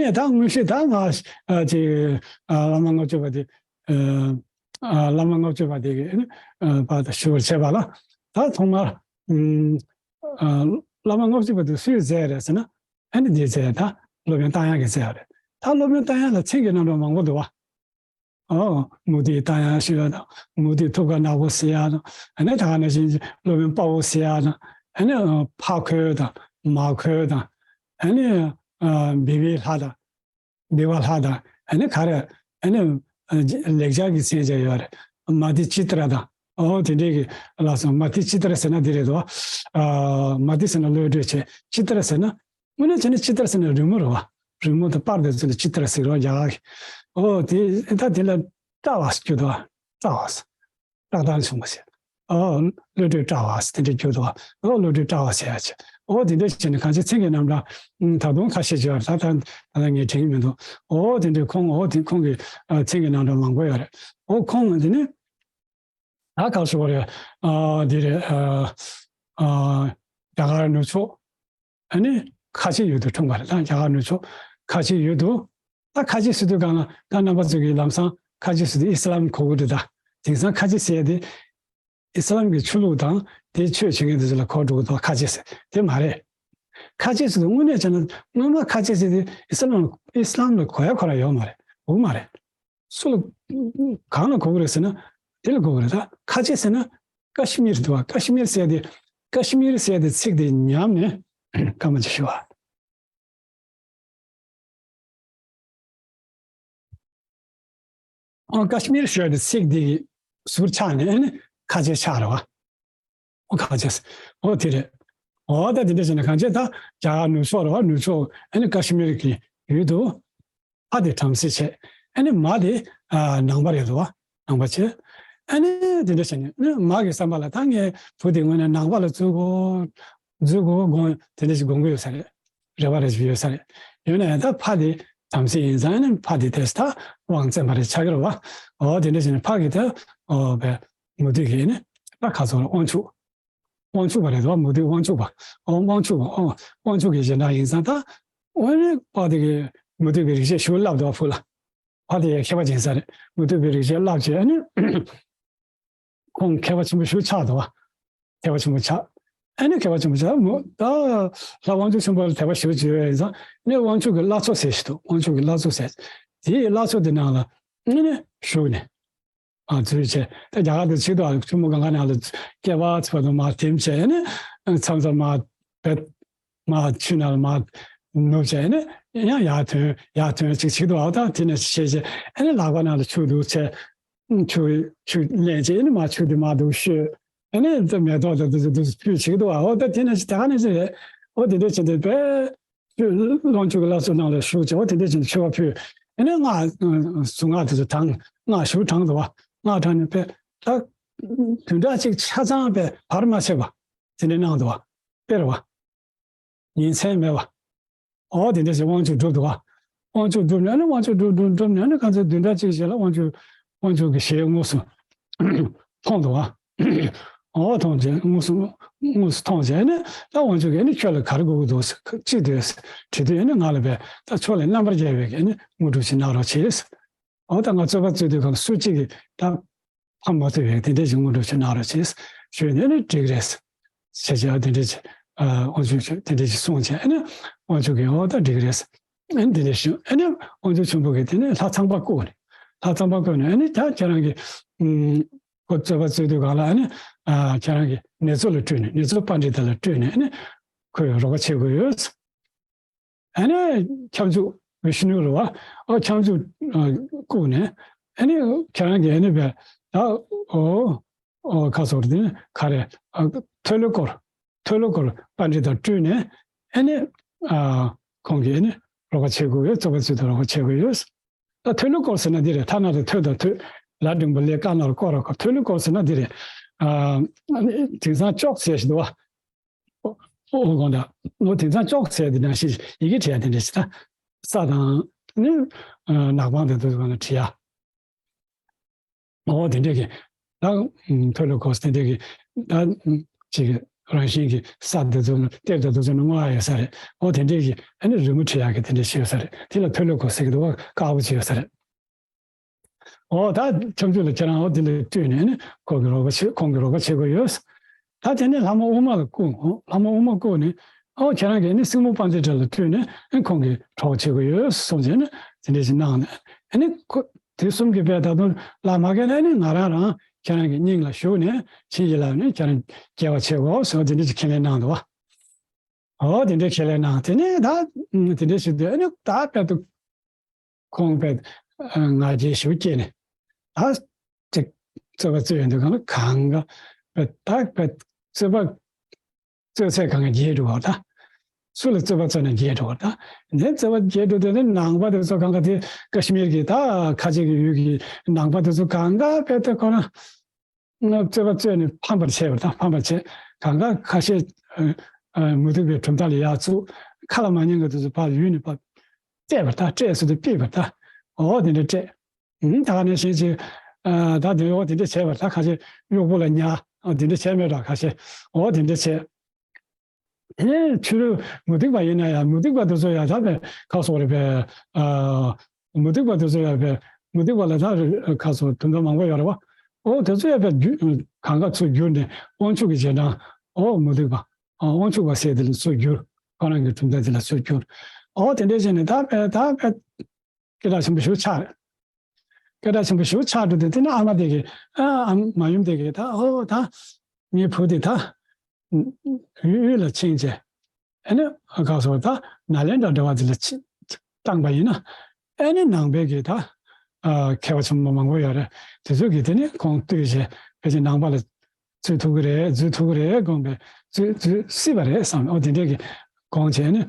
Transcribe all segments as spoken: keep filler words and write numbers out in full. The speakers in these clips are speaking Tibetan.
ནས་ད་དངོས་གཞི་ད་ང་ཨ་ཅིག་ཨ་བླ་མ་ལྔ་བཅུ་པ་དེ་ཨ་ཨ་བླ་མ་ལྔ་བཅུ་པ་དེ་གི་ཨ་ཨ་བར་དུ་ཞུ་བར་བྱས་པ་ལ། ད་ཐོག་མར་ཨམ་ཨ་བླ་མ་ལྔ་བཅུ་པ་དེ་སུས་མཛད་རེད་ཟེར་ན། ཨ་ནི་འདིས་མཛད། ད་སློབ་དཔོན་རྟ་དབྱངས་ཀྱིས་མཛད་པ་རེད། ད་སློབ་དཔོན་རྟ་དབྱངས་ལ་མཚན་གྱི་རྣམ་གྲངས་མང་པོ་འདུག་བ། ཨོ། མུ་སྟེགས་རྟ་དབྱངས་ཞེས་པ་དང་། མུ་སྟེགས་ཐུབ་དཀའ་ནག་པོ་ཟེར་ཡ་དང་། ཨ་ནི་ད་ག་ནང་བཞིན་སློབ་དཔོན་དཔའ་བོ་ཟེར་ཡ་དང་། ཨ་ནི་ཕ་ཁོལ་དང་མ་ཁོལ་དང་། ཨ་ནི་ཨ་བི་བི་ལྷ་དང་། བི་བ་ལྷ་དང་། ཨ་ནི་ག་རེ། ཨ་ནི་ཨ་ལེགས་སྦྱར་གྱི་མཚན་བྱས་ཡོད་རེད། མ་ཏི་ཅི་ཏྲ་དང་། ཨོ་དེ་འདྲས་ཀྱི་ལ་སོགས། མ་ཏི་ཅི་ཏྲ་ཟེར་ན་འདི་རེད་དོ། ཨ་མ་ཏི་ཟེར་ན་བློ་གྲོས་བྱས། ཅི་ཏྲ་ཟེར་ན། དངོས་གནས་བྱས་ན་ཅི་ཏྲ་ཟེར་ན་རི་མོ་རེད་བ། རི་མོ་དང་པར་དེ་ཚོ་ལ་ཅི་ཏྲ་ཟེར་རོ་རྒྱ་གར་གྱི། ཨོ་དེ་ད་དེ་ལ་ཏྲ་བ་ཟེར་གྱི་འདུག་བ། ཏྲ་བ་ཟེར། ཏག་ཏག་བྱུང་བ་ཟེར། ཨོ་བློ་གྲོས་ཏྲ་བ་ཟེར་དེ་འདྲ་གྱུར་འདུག་བ། ཨོ་བློ་གྲོས་ཏྲ་བ་ཟེར་ཡ་ཆེ། ཨོ་དེ་འདྲ་བྱས་ནས་གང་ཅི་མཚན་གྱི་རྣམ་གྲངས་ད་དུང་ཁ་ཤས་ཅིག་ཡོད་རེད། ད་ད་ད་ངས་དྲན་གྱི་མི་འདུག་ཨོ་དེ་འདྲ་ཁོང་། ཨོ་དེ་ཁོང་གི་ཨ་མཚན་གྱི་རྣམ་གྲངས་མང་པོ་ཡོད་རེད། ཨོ་ཁོང་དེ་ནི། ད་ག་ཟེར་བ་རེད། ཨ་འདི་རེད། ཨ་ཨ་རྒྱ་གར་ནུབ་ཕྱོགས། ཨ་ནི་ཁ་ཆེ་ཡུལ་དུ་འཁྲུངས་པ་རེད། ད་རྒྱ་གར་ནུབ་ཕྱོགས་ཁ་ཆེ་ཡུལ་དུ། ད་ཁ་ཆེ་ཟེར་དུས་སྒང་ལ་ད་རྣམ་པ་ཚོ་གིས་ལམ་སང་ཁ་ཆེ་ཟེར་དུས་ཨི་སི་ལམ་གོ་གི་འདུག་ད་དེང་སང་ཁ་ཆེ་ཟེར་ཡ་དེ་ཨི་སི་ལམ་གྱི་ཆོས་ལུགས་དང་དེའི་ཆོས་བྱེད་མཁན་དེ་ཚོ་ལ་གོ་འགྲོ་གི་འདུག་ཁ་ཆེ་ཟེར་དེ་མ་རེད། ཁ་ཆེ་ཟེར་དུས་དངོས་གནས་བྱས་ན་སྔོན་མ་ཁ་ཆེ་ཟེར་དུས་ཨི་སི་ལམ་ཨི་སི་ལམ་ལ་གོ་ཡ་གོ་ར་ཡོད་མ་རེད། འོ་མ་རེད། སུ་ལ་གང་ལ་གོ་གི་རེད་ཟེར་ན། དེ་ལ་གོ་གི་རེད། ད་ཁ་ཆེ་ཟེར་ན་ཀ་ཤི་མིར་འདུག་བ། ཀ་ཤི་མིར་ཟེར་དེ། ཀ་ཤི་མིར་ཟེར་དེ་ཚིག་དེ་ཉམས་ནས་སྐར་མ་ཅིག་ཞུ་བ། ཨོ་ཀ་ཤི་མིར་ཟེར་དེ་ཚིག་དེ་ཟུར་ཆག་ནས་ཨ་ནི་ཁ་ཆེ་ཆག་རེད་བ། ཨོ་ཁ་ཆེ་ཟེར། ཨོ་དེ་རེད། ཨོ་ད་དེ་འདྲ་བྱས་ན་གང་ཆེ་ད་རྒྱ་གར་ནུབ་ཕྱོགས་རེད་བ། ནུབ་ཕྱོགས་ཨ་ནི་ཀ་ཤི་མིར་གྱི་ཡུལ་དུ། ཕ་དེ་བྲམ་ཟེ་བྱས། ཨ་ནི་མ་དེ་ཨ་ནང་པ་རེད་དོ། ནང་པ་བྱས། ཨ་ནི་དེ་འདྲ་བྱས་ནས་ཨ་ནི་མ་གི་བསམ་པ་ལ་ད་ངའི་བུ་དེ་དངོས་གནས་ནང་པ་ལ་འཛུལ་དགོས། འཛུལ་དགོས་དགོངས་དེ་འདྲ་ཞིག་དགོངས་ཀྱི་ཡོད་ས་རེད། རེ་བ་རེ་ཞིག་ཡོད་ས་རེད། ཡོད་ན་ཡང་ད་ཕ་དེ་བྲམ་ཟེ་ཡིན་ཙང་ཨ་ནི་ཕ་དེ་དེ་ད་དབང་བཙན་པ་རེ་ཆགས་ཀྱི་རེད་བ། འོ་དེ་འདྲ་བྱས་ནས་ཕ་གི་ད་འོ་བས་མུ་སྟེགས་ཀྱི་ཨ་ནི་ད་ཁ་སོ་ར་དབང་ཕྱུག་དབང་ཕྱུག་པ་རེད་དོ། མུ་སྟེགས་དབང་ཕྱུག་པ། ཨོ་དབང་ཕྱུག་པ། ཨོ་དབང་ཕྱུག་གི་གཞན་དག་ཡིན་ཙང་ད། འོ་ནི་ཕ་དེ་གི་མུ་སྟེགས་པའི་རིག་བྱེད་ཞུ་བསླབ་དོ་བ་ཕུ་ལ། ཕ་དེ་མཁས་པ་ཅིག་ཡིན་ས་རེད། མུ་སྟེགས་པའི་རིག་བྱེད་བསླབ་བྱས་ཨ་ནི། ཁོང་མཁས་པ་ཆེན་པོ་ཞུ་ཆགས་དོ་བ། མཁས་པ་ཆེན་པོ་ཆགས། ཨ་ནི་མཁས་པ་ཆེན་པོ་ཆགས་མོ་ད། ལྷ་དབང་ཕྱུག་ཆེན་པོ་ལ་དད་པ་ཞུ་བྱས་ཡིན་ཙང་ནི་དབང་ཕྱུག་གི་བླ་མཚོ་ཟེར་ཞིག་འདུག་དབང་ཕྱུག་གི་བླ་མཚོ་ཟེར། དེའི་བླ་མཚོ་དེ་ནང་ལ་ཨ་ནི་བཞུགས་ནས། ཨ་འཛུལ་བྱས། ད་རྒྱ་གར་དུ་ཆིག་ཏུ་ཨ་ཆུ་མོ་གང་ག་ནང་ལ་སྐྱེ་བ་ཚོ་དུ་མ་དེམ་བྱས་ནས་མཚམས་མཚམས་མ་བེད་མ་ཆུ་ནང་ལ་མ་ནུབ་བྱས་ནས་ཡང་ཡར་ཐོན་ཡར་ཐོན་ཅིག་ཆིག་ཏུ་ཨ་ད་དེ་ནས་ཤེས་བྱས་ཨ་ནི་ལག་པ་ནང་ལ་ཆུ་འདུག་བྱས། ཆུ་ཆུ་ལེན་བྱས་ཨ་ནི་མ་ཆུ་དེ་མ་འདུག་ཤོད། ཨ་ནི་ད་མེ་ཏོག་དང་དུ་དུ་ཕུལ་ཆིག་ཏུ་ཨ་འོ་ད་དེ་ནས་ད་ག་ནས་ཅི་རེད། འོ་དེ་འདྲ་བྱས་ཏེ་བེད། དབང་ཕྱུག་གི་བླ་མཚོ་ནང་ལ་ཞུགས་བྱས་འོ་དེ་འདྲ་བྱས་ནས་མཆོད་པ་ཕུལ། ཨ་ནི་སྔགས་གཟུངས་སྔགས་དེ་ཚོ་བགྲངས། སྔགས་ཞུ་བགྲངས་འདུག་བ། སྔགས་བགྲངས་ནས་པས་ད་བདུན་ཕྲག་གཅིག་ཆ་ཚང་པས་བར་མ་ཆད་པ་དེ་འདྲ་གནང་འདུག་བ། དཔེར་བ། ཉིན་མཚན་མེད་པ། འོ་དེ་འདྲ་ཞིག་དབང་ཕྱུག་བསྒྲུབས་འདུག་བ། དབང་ཕྱུག་བསྒྲུབས་ནས་ཨ་ནི་དབང་ཕྱུག་བསྒྲུབས་བསྒྲུབས་བསྒྲུབས་ནས་ཨ་ནི་ག་ཚོད་བདུན་ཕྲག་གཅིག་རྗེས་ལ་དབང་ཕྱུག་དབང་ཕྱུག་གི་ཞལ་དངོས་སུ་མཐོང་འདུག་བ། འོ་མཐོང་བྱས་དངོས་སུ་དངོས་སུ་མཐོང་བྱས་ཨ་ནི་ད་དབང་ཕྱུག་གིས་ཨ་ནི་ཁྱོད་ལ་ག་རེ་དགོས་ཀྱི་འདུག་ཟེར་ཅི་འདོད་ཟེར་དྲིས་དུས་ཨ་ནི་ང་ལ་བས་ད་ཁྱོད་ལ་རྣམ་པར་རྒྱལ་བའི་གི་ཨ་ནི་དངོས་གྲུབ་ཅིག་གནང་རོགས་བྱེད་ཟེར། འོ་ད་ང་རྩོད་པ་རྩོད་དུས་གང་སུ་གཅིག་གིས་ད་ཕམ་མ་ཐུབ་པའི་དེ་འདྲ་ཞིག་དངོས་གྲུབ་ཅིག་གནང་རོགས་བྱེད་ཞུས་ནས་ནི་འགྲིག་རེད་ཟེར་བྱས་ཨ་དེ་འདྲ་ཅིག་ཨ་དབང་ཕྱུག་ཅིག་དེ་འདྲ་ཅིག་གསུངས་བྱས་ཨ་ནི་དབང་ཕྱུག་གིས་འོ་ད་འགྲིག་རེད་ཟེར་ཨ་ནི་དེ་འདྲ་ཞུ་ཨ་ནི་དབང་ཕྱུག་ཆེན་པོ་གིས་དེ་ནི་ལྷ་ཚངས་པ་བསྐོས་ནས་ལྷ་ཚངས་པ་བསྐོས་ནས་ཨ་ནི་ད་ཁྱེད་རང་གིས་ཨུམ་ཁོ་རྩོད་པ་རྩོད་དུས་གང་ལ་ཨ་ནི་ཨ་ཁྱེད་རང་གིས་ནེ་ཙོ་ལ་སྤྲུལ་ནས་ནེ་ཙོ་པཎྜི་ཏ་ལ་སྤྲུལ་ནས་ཨ་ནི་ཁོས་རོགས་པ་བྱེད་དགོས་ཡོད་ཟེར། ཨ་ནི་ཁྱབ་འཇུག་བི་ཤུ་ནུ་རེད་བ། ཨ་ཁྱབ་འཇུག་ཨ་བསྐུར་ནས་ཨ་ནི་ཁྱེད་རང་གིས་ཨ་ནི་བས་ད་ཨོ་ཨོ་ཁ་སོར་དེ་ནི་ག་རེ་ཨ་ཐོས་ལོ་སྐོར་ཐོས་ལོ་སྐོར་པཎྜི་ཏ་སྤྲུལ་ནས་ཨ་ནི་ཨ་ཁོང་གིས་ཨ་ནི་རོགས་པ་བྱེད་དགོས་ཡོད། རྩོད་པ་རྩོད་དུས་རོགས་པ་བྱེད་དགོས་ཡོད། ད་ཐོས་ལོ་སྐོར་ཟེར་ན་འདི་རེད། ཐ་ན་དེ་ཐོས་དང་ཐོས་ལ་འགྲེང་བུ་ལས་ཀ་ན་རོ་སྐོར་རོ་སྐོར་ཐོས་ལོ་སྐོར་ཟེར་ན་འདི་རེད། ཨ་ཨ་ནི་དེང་སང་ཅོག་ཟེར་ཞིག་འདུག་བ། ཨོ་ཨོ་དགོངས་དག་ཨོ་དེང་སང་ཅོག་ཟེར་དེ་ནང་བཞིན་ཡི་གེ་བྲིས་ཡ་དེ་འདྲ་ཞིག་ད། ས་དང་ནི་ཨ་ནག་པང་དེ་ཚོ་སྒང་ལ་བྲིས་ཡ། ཨོ་དེ་འདྲས་ཀྱི་ད་ཐོས་ལོ་སྐོར་དེ་འདྲས་ཀྱི་ད་ཅིག་ རང་བཞིན་གྱི་ས་དེ་ཚོ་ནི་གཏེར་དེ་ཚོ་ནི་བརྔོ་ཡ་ཡོད་ས་རེད། འོ་དེ་འདྲས་ཀྱི་ཨ་ནི་རི་མོ་བྲིས་ཡག་གི་དེ་འདྲས་ཞིག་ཡོད་ས་རེད། དེ་ལ་ཐོས་ལོ་ཀོ་ཟེར་གྱི་འདུག་བ། དཀར་པོ་ཅིག་ཡོད་ས་རེད། འོ་ད་ཁྱབ་འཇུག་ལ་ཁྱེད་རང་འོ་དེ་ལ་སྤྲོད་ནས་ནི་ཁོང་གི་རོགས་པ་བྱེད། ཁོང་གི་རོགས་པ་བྱེད་དགོས་ཡོད། ད་དེ་ནས་ལྷ་མོ་ཨུ་མ་ལ་བསྐུར། ལྷ་མོ་ཨུ་མ་བསྐུར་ནས་འོ་ཁྱེད་རང་གིས་ནི་སྲིང་མོ་དཔལ་ལྡན་འབྲས་ལ་སྤྲོད་ནས་ཨ་ཁོང་གི་གྲོགས་བྱེད་དགོས་ཡོད་གསུངས་བྱས་ནས་དེ་འདྲས་ཞིག་གནང་ནས་ཨ་ནི་ཁོ་དེ་གསུམ་གྱི་དཔེ་ད་དུང་ལ་མ་བརྒལ་ནས་ནི་ང་རང་རང་ཁྱེད་རང་གི་སྙིང་ལ་ཞུགས་ནས་ཕྱིན་ཡིན་ལ་ནི་ཁྱེད་རང་དགེ་བ་བྱེད་དགོས་ཟེར་བ་དེ་འདྲས་ཞིག་ཁས་ལེན་གནང་འདུག་བ། འོ་དེ་འདྲས་ཁས་ལེན་གནང་། དེ་ནས་ད་དེ་འདྲས་ཞིག་དུས་ཨ་ནི་ད་དཔེ་ད། ཁོང་དཔེ་ང་རྒྱལ་ཞེ་པོ་སྐྱེས་ནས་ད་ཅིག་རྩོད་པ་རྩོད་ཡོང་དུས་གང་ལ་གང་ག་དཔེ་ད་དཔེ་རྩོད་པ་རྩོད་ཚད་གང་ག་རྒྱས་འགྲོ་བ་ད། སུ་ལ་རྩོད་པ་རྩོད་ན་རྒྱས་འགྲོ་བ་ད། དེ་རྩོད་པ་རྒྱས་འགྲོ་དུས་དེ་ནང་པ་དེ་ཚོ་གང་ག་དེ་ཀ་ཤི་མིར་གྱི་ད་ཁ་ཆེ་གི་ཡུལ་གྱི་ནང་པ་དེ་ཚོ་གང་ག་དཔེ་ད་ཁོ་ན། རྩོད་པ་རྩོད་ནས་ཕམ་པར་བྱས་པ་དང་ཕམ་པར་བྱས། གང་ག་ཁ་ཤས་ཨ་ཨ་མུ་སྟེགས་པའི་གྲུབ་མཐའ་ལ་ཡར་བཙུགས། ཁ་ལ་མ་ཉན་གྱི་དུས་སུ་ཕར་ཡུལ་ནས་ཕར་བསྐྲད་པ་དང་། བསྐྲད་ཟེར་དུས་ཕུད་པ་དང་། འོ་དེ་འདྲ་བསྐྲད། ཨུམ་ད་ག་ནང་བཞིན་ཅིག་ཨ་ད་དེ་འོ་དེ་འདྲ་བྱས་པ་དང་། ཁ་ཤས་གཡོག་པོ་ལ་ཉར། འོ་དེ་འདྲ་བྱས་མེད་དྲ། ཁ་ཤས་འོ་དེ་འདྲ་བྱས། དེ་ནས་ཕྱི་རོལ་མུ་སྟེགས་པ་ཡིན་ན་ཡང་མུ་སྟེགས་པ་དེ་ཚོ་ཡང་ད་དཔེ་ཁ་སོགས་རེད་པས། ཨ་མུ་སྟེགས་པ་དེ་ཚོ་ཡང་དཔེ་མུ་སྟེགས་པ་ལ་ད་ཁ་སོགས་དོན་དག་མང་པོ་ཡོད་རེད་བ། འོ་དེ་ཚོ་ཡང་དཔེ་རྒྱུ་གང་ག་ཚུར་བསྒྱུར་ནས་དབང་ཕྱུག་གི་རྗེས་འབྲང་། འོ་མུ་སྟེགས་པ། ཨ་དབང་ཕྱུག་པ་ཟེར་དེ་ལ་ཚུར་བསྒྱུར། ཁོ་རང་གི་གྲུབ་མཐའ་དེ་ལ་ཚུར་བསྒྱུར། འོ་དེ་འདྲས་བྱས་ནས་ད་དཔེ་ད་དཔེ་སྐད་གྲགས་ཆེན་པོ་ཞེ་པོ་ཆགས་རེད། སྐད་གྲགས་ཆེན་པོ་ཞེ་པོ་ཆགས་འགྲོ་དུས་དེ་ནས་ཨ་མ་དེ་གིས་ཨ་ཨ་མ་ཡུམ་དེ་གིས་ད་ཨོ་ད་ངའི་བུ་དེ་ད་ཡུལ་ཡུལ་ལ་ཕྱིན་བྱས་ཨ་ནི་ག་སོ་ད་ནཱ་ལེནྡྲ་འདྲ་བ་དེ་ལ་ཕྱིན་བཏང་པ་ཡིན་ན་ཨ་ནི་ནང་པའི་གི་ད་ཨ་མཁས་པ་ཆེན་པོ་མང་པོ་ཡོད་རེད། དེ་ཚོ་གིས་དེ་ནས་ཁོང་བཏུལ་བྱས་ཕལ་ཆེར་ནང་པ་ལ་འཛུལ་ཐུབ་ཀྱི་རེད། འཛུལ་ཐུབ་ཀྱི་རེད་དགོངས་པས་འཛུལ་འཛུལ་སྲིད་པ་རེད་བསམ། ཨོ་དེ་འདྲས་ཀྱི་དགོངས་བྱས་ནས།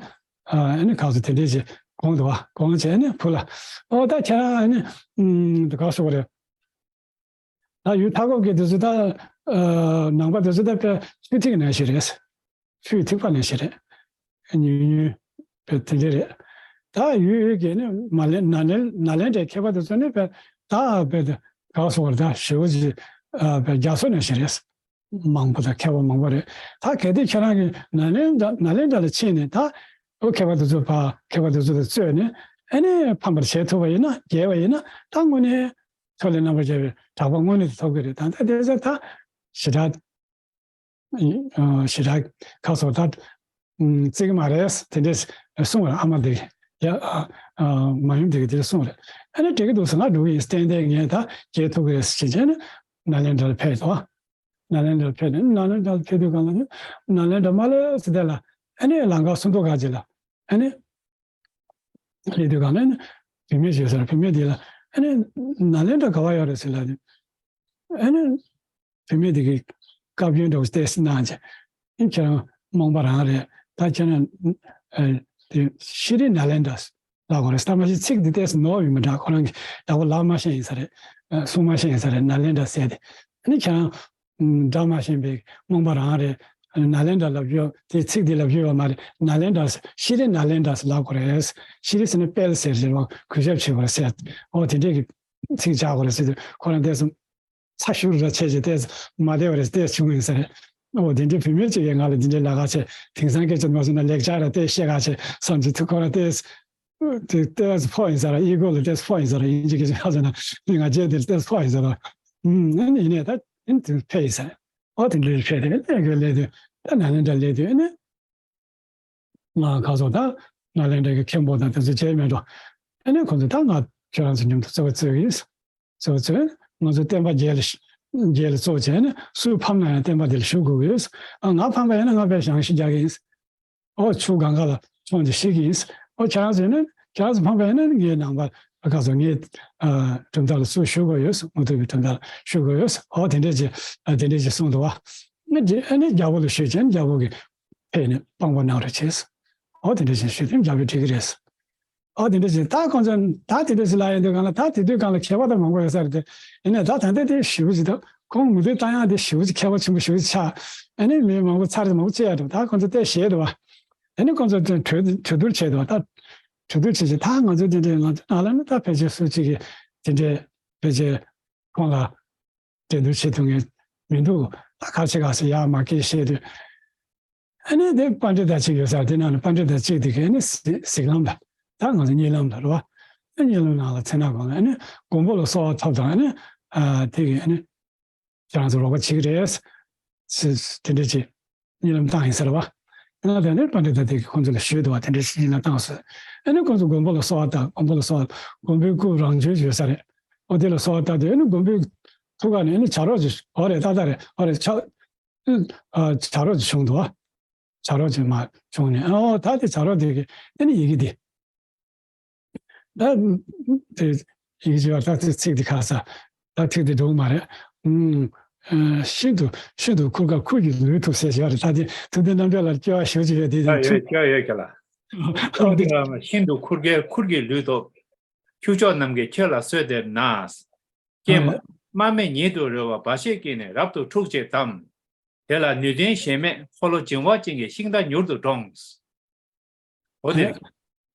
ཨ་ནི་ག་ཚོད་དེ་འདྲས་ཅིག་དགོངས་འདུག་བ། དགོངས་བྱས་ནས་བུ་ལ་ཨོ་ད་ཁྱེད་རང་ཨ་ནི་ཨུམ་ག་ཟེར་དགོས་རེད། ད་ཡུལ་མཐའ་འཁོབ་ཀྱི་དེ་ཚོ་ད་ཨ་ནང་པ་དེ་ཚོ་ད་དཔེ་ཆུ་ཐིགས་ནང་བཞིན་རེད། ཆུའི་ཐིགས་པ་ནང་བཞིན་རེད། ཉུང་ཉུང་དཔེ་དེ་འདྲས་རེད། ད་ཡུལ་ཡུལ་གྱི་ནི་མ་ལེན་ནཱ་ལེན་ནཱ་ལེནྡྲའི་མཁས་པ་དེ་ཚོ་ནི་དཔེ་ད་དཔེ་ག་ཟེར་དགོས་རེད། ད་ཞེ་པོ་ཅིག་ཨ་དཔེ་རྒྱ་མཚོ་ནང་བཞིན་རེད། མང་པོ་དང་མཁས་པ་མང་པོ་རེད། ད་གལ་ཏེ་ཁྱེད་རང་གིས་ནཱ་ལེནྡྲ་ནཱ་ལེནྡྲ་ལ་ཕྱིན་ནས་ད་ཨོ་མཁས་པ་དེ་ཚོ་ཕ་མཁས་པ་དེ་ཚོ་དང་རྩོད་ནས་ཨ་ནི་ཕམ་པར་བྱེད་ཐུབ་པ་ཡིན་ན་རྒྱལ་བ་ཡིན་ན་ད་དངོས་གནས་ཕྱོགས་ལས་རྣམ་པར་རྒྱལ་བའི་གྲགས་པ་དངོས་གནས་དེ་ཐོབ་ཀྱི་རེད། ད་ལྟ་དེ་ཚོ་ད་ཞེ་དྲག་ཞེ་དྲག་ཁ་སོ་ད་བརྩི་གི་མ་རེད་དེ་འདྲས་གསུངས་པར་ཨ་མ་དེ་ཡ་ཨ་ཨ་མ་ཡུམ་དེ་གིས་དེ་འདྲས་གསུངས་རེད། ཨ་ནི་འགྲིག་གི་འདུག་ཟེར་ང་འགྲོ་གི་ཡིན། ཏན་ཏན་ངས་ད་རྒྱལ་ཐུབ་ཀྱི་རེད་ཟེར་བྱས་ནས་ནཱ་ལེནྡྲར་ཕེབས་དོ། ནཱ་ལེནྡྲར་ཕེབས་ནས་ནཱ་ལེནྡྲར་ཕེབས་དུས་གང་ལ་ནི་ནཱ་ལེནྡྲ་མ་སླེབས་ཟེར་དེ་ལ་ཨ་ནི་ལམ་ཁ་སུམ་མདོ་ཁ་ཅིག་ལ་ཨ་ནི་སླེབས་དུས་གང་ལ་ནི་བུད་མེད་ཅིག་ཟེར། བུད་མེད་དེ་ལ་ཨ་ནི་ནཱ་ལེནྡྲ་ག་བ་ཡོད་རེད་ཟེར་ལབ་དུས་ཨ་ནི་བུད་མེད་དེ་གིས་བཀའ་བཀྱོན་འདྲ་བོ་ཏོག་ཙམ་གནང་བྱས་ཨ་ནི་ཁྱེད་རང་རྨོངས་པ་རང་རེད། ད་ཁྱེད་རང་ཨ་དེ་ཤྲཱི་ནཱ་ལེནྡྲ་ལབ་དགོས་རེད། ད་མ་གཞི་ཚིག་འདི་ཏོག་ཙམ་ནོར་ཡོད་མི་འདྲ། ཁོ་རང་གིས་ཡག་པོ་ལབ་མ་ཤེས་ཡིན་ས་རེད། ཨ་གསུང་མ་ཤེས་ཡིན་ས་རེད། ནཱ་ལེནྡྲ་ཟེར་དེ་ཨ་ནི་ཁྱེད་རང་སྒྲ་མ་ཤེས་པའི་རྨོངས་པ་རང་རེད། ནཱ་ལེནྡྲ་ལབ་ཡོད་དེ་ཚིག་འདི་ལབ་ཡོད་པ་མ་རེད། ནཱ་ལེནྡྲ་ཟེར་ཤྲཱི་ནཱ་ལེནྡྲ་ཟེར་ལབ་དགོས་རེད། ཤྲཱི་ཟེར་ན་དཔལ་ཟེར་རེད་བ། གུས་ཞབས་བྱེད་དགོས་རེད་ཟེར། ཨོ་དེ་འདྲས་ཀྱི་ཚིག་བྱ་དགོས་རེད་ཟེར་དུས་ཁོ་རང་ཏོག་ཙམ་ཚ་ཤུར་ར་བྱས་བྱས་ཏོག་ཙམ་མ་བདེ་བ་རེད་ཏོག་ཙམ་བྱུང་ཡིན་ས་རེད། ཨོ་དེ་འདྲས་བུད་མེད་ཅིག་གིས་ང་ལ་འདི་འདྲས་ལབ་ཁ་བྱས། དེང་སང་སྐད་ཆ་མ་གསུངས་ན་ལེགས་ཆ་ར་ཏོག་ཙམ་བཤད་ཁ་བྱས་བསམ་གྱི་འདུག་ཁོ་རང་ཏོག་ཙམ་དེ་ཏོག་ཙམ་ཕོག་ཡིན་ས་ར། ཨི་གོ་ལ་ཏོག་ཙམ་ཕོག་ཡིན་ས་ར། དབྱིན་ཇི་སྐད་ཆ་ཁ་ཟེར་ན་ང་རྒྱལ་དེ་ལ་ཏོག་ཙམ་ཕོག་ཡིན་ས་ར། ཨུམ་ཨ་ནི་ཡིན་ནའི་ད་ཨ་ནི་དེ་ཕེབས་ཡིན་ས་རེད། ཨོ་དེ་འདྲས་ཕེབས་དེ་ནས་ལས་དགོས་ལས་དུས་ད་ནཱ་ལེནྡྲ་སླེབས་དུས་ཨ་ནི། ང་ག་ཚོད་ད་ནཱ་ལེནྡྲ་གི་མཁན་པོ་དང་དེ་ཚོ་མཇལ་མེད་འགྲོ། ཨ་ནི་ཁོང་ཚོས་ད་ང་ཁྱོད་རང་ཚོ་མཉམ་དུ་རྩོད་པ་རྩོད་ཀྱི་ཡིན། རྩོད་པ་རྩོད། ང་ཚོ་བསྟན་པ་རྒྱས་ལ་རྒྱས་ལ་རྩོད་བྱས་ནས་སུ་ཕམ་ན་ཡང་བསྟན་པ་དེ་ལ་ཞུགས་དགོས་ཀྱི་ཡོད། ཨ་ང་ཕམ་པ་ཡིན་ན་ང་དཔེ་བྱང་ཞིག་རྒྱག་གི་ཡིན། ཨོ་ཆུ་གང་ག་ལ་མཆོངས་ཏེ་ཤི་གི་ཡིན། ཨོ་ཁྱེད་རང་ཚོ་ཡིན་ན་ཁྱེད་རང་ཚོ་ཕམ་པ་ཡིན་ན་ངའི་ནང་པ་ག་ཚོད་ངའི་ཨ་གྲུབ་མཐའ་ལ་སུ་ཞུགས་དགོས་ཡོད། མུ་སྟེགས་པའི་གྲུབ་མཐའ་ལ་ཞུགས་དགོས་ཡོད། ཨོ་དེ་འདྲས་ཅིག་ཨ་དེ་འདྲས་ཅིག་གསུངས་འདུག་བ། ཨ་ནི་རྒྱལ་པོ་ལ་ཞུས་བྱས་ནས་རྒྱལ་པོ་གིས་ཕེབས་ནས་དཔང་པོ་གནང་རོགས་བྱས། ཨོ་དེ་འདྲ་བྱས་ཞུས་ཏེ་རྒྱལ་པོས་འགྲིག་གི་རེད། ཨོ་དེ་འདྲ་བྱས་ད་ཁོང་ཚོས་ད་དེ་འདྲ་ཞིག་ལབ་ཡོང་དུས་གང་ལ་ད་དེ་དུས་གང་ལ་མཁས་པ་དང་མང་པོ་ཡོད་ས་རེད་དེ། ཡིན་ནའི་ད་ད་ལྟ་དེ་ཞེ་པོ་ཅིག་ད་ཁོང་མུ་སྟེགས་བཏང་ཡག་དེ་ཞེ་པོ་ཅིག་མཁས་པ་ཆེན་པོ་ཞེ་པོ་ཅིག་ཆགས། ཨ་ནི་མི་མང་པོ་ཚར་རེ་མང་པོ་བཅད་ཡག་འདུག་ད་ཁོང་ཚོ་ཏོག་ཙམ་ཞེད་འདུག་བ། ཨ་ནི་ཁོང་ཚོ་གྲོས་གྲོས་བསྡུར་བྱས་འདུག་བ། ད་གྲོས་བསྡུར་བྱས་བྱས་ད་ང་ཚོ་དེ་འདྲའི་ང་ཚོ་ནང་ལ་ནི་ད་ཕལ་ཆེར་སུ་གཅིག་གིས་དེ་འདྲའི་ཕལ་ཆེར་ཁོང་ལ་འགྲན་བསྡུར་བྱེད་ཐུབ་མཁན་མི་འདུག་ད་ག་ཚོད་ག་ཚོད་ཡར་མར་སྐད་བཤད་དུས་ ཨ་ནི་དེ་པཎྜི་ཏ་གཅིག་ཡོད་ས་རེད། དེ་ནང་ནས་པཎྜི་ཏ་གཅིག་དེ་གིས་ཨ་ནི་གཟིགས་གཟིགས་ལམ་ལ། ད་ང་ཚོ་གཉིད་ལམ་ལ་རེད་བ། ཨ་གཉིད་ལམ་ནང་ལ་མཚན་ནག་གོང་ལ་ཨ་ནི་མགོན་པོ་ལ་གསོལ་བ་ཐོབ་དང་ཨ་ནི་ཨ་དེ་གིས་ཨ་ནི། ཁྱེད་རང་ཚོ་རོགས་པ་བྱེད་ཀྱི་རེད། ཟེར་དེ་འདྲ་ཅིག་གཉིད་ལམ་བཏང་ཡིན་ཟེར་བ། ཡང་དེ་ནས་པཎྜི་ཏ་དེ་གིས་ཁོང་ཚོ་ལ་ཞུས་འདུག་བ། དེ་འདྲ་ཞིག་གཉིད་ལམ་བཏང་ཟེར། ཨ་ནི་ཁོང་ཚོ་མགོན་པོ་ལ་གསོལ་བ་བཏབ། མགོན་པོ་ལ་གསོལ་བ། མགོན་པོའི་སྐུ་རང་བྱོན་ཡོད་ས་རེད། ཨོ་དེ་ལ་གསོལ་བ་བཏབ་དུས་ཨ་ནི་མགོན་པོའི་ཐུགས་ཀ་ནས་ཨ་ནི་བྱ་རོག་ཅིག་ཨོ་རེད་ཏག་ཏག་རེད། ཨོ་རེད་ཕྱག་ཨ་བྱ་རོག་ཅིག་བྱུང་འདུག་བ། བྱ་རོག་ཅིག་མར་བྱུང་ནས་ཨོ་ད་དེ་བྱ་རོག་དེ་གིས་ཨ་ནི་ཡི་གེ་འདི། ད་དེ་ཡིག་ཆེ་བ་ད་ཚིག་ཚིག་དེ་ཁ་ས་ད་ཚིག་དེ་འགྲོ་གི་མ་རེད། ཨུམ། ཨ་ཤིན་ཏུ་ཤིན་ཏུ་ཁུར་ཁ་ཁུར་གྱིས་ལུས་ཐུབ་ཟེར་བཞག་རེད། ད་དེ་ཐུབ་བསྟན་རྣམ་རྒྱལ་ལགས་སྐྱེ་བ་ཞེ་པོ་ཅིག་ཡོད་དེ་ཡོད་ཡོད་ཚུགས། སྐྱེ་བ་ཡོད་ཀྱི་ལ། ཨོ་དེ་ཤིན་ཏུ་ཁུར་ཁའི་ཁུར་གྱིས་ལུས་ཐུབ། ཁྱུ་མཆོག་རྣམས་ཀྱིས་ཁྱོད་ལ་གསོལ་འདེབས་ན། ཀྱེ་ཨ་དམར་མེ་ཉིད་དུ་རོལ་བ་འབའ་ཞིག་གིས་ནི་རབ་ཏུ་འཁྲུག་ཅིག་དམ། དེ་ལ་ནུས་ལྡན་གཞན་མེད་འཁོར་ལོ་འབྱིང་བ་ཅན་གྱི་ཤིང་རྟ་མྱུར་དུ་འགྲོངས། འོ་དེ། ད་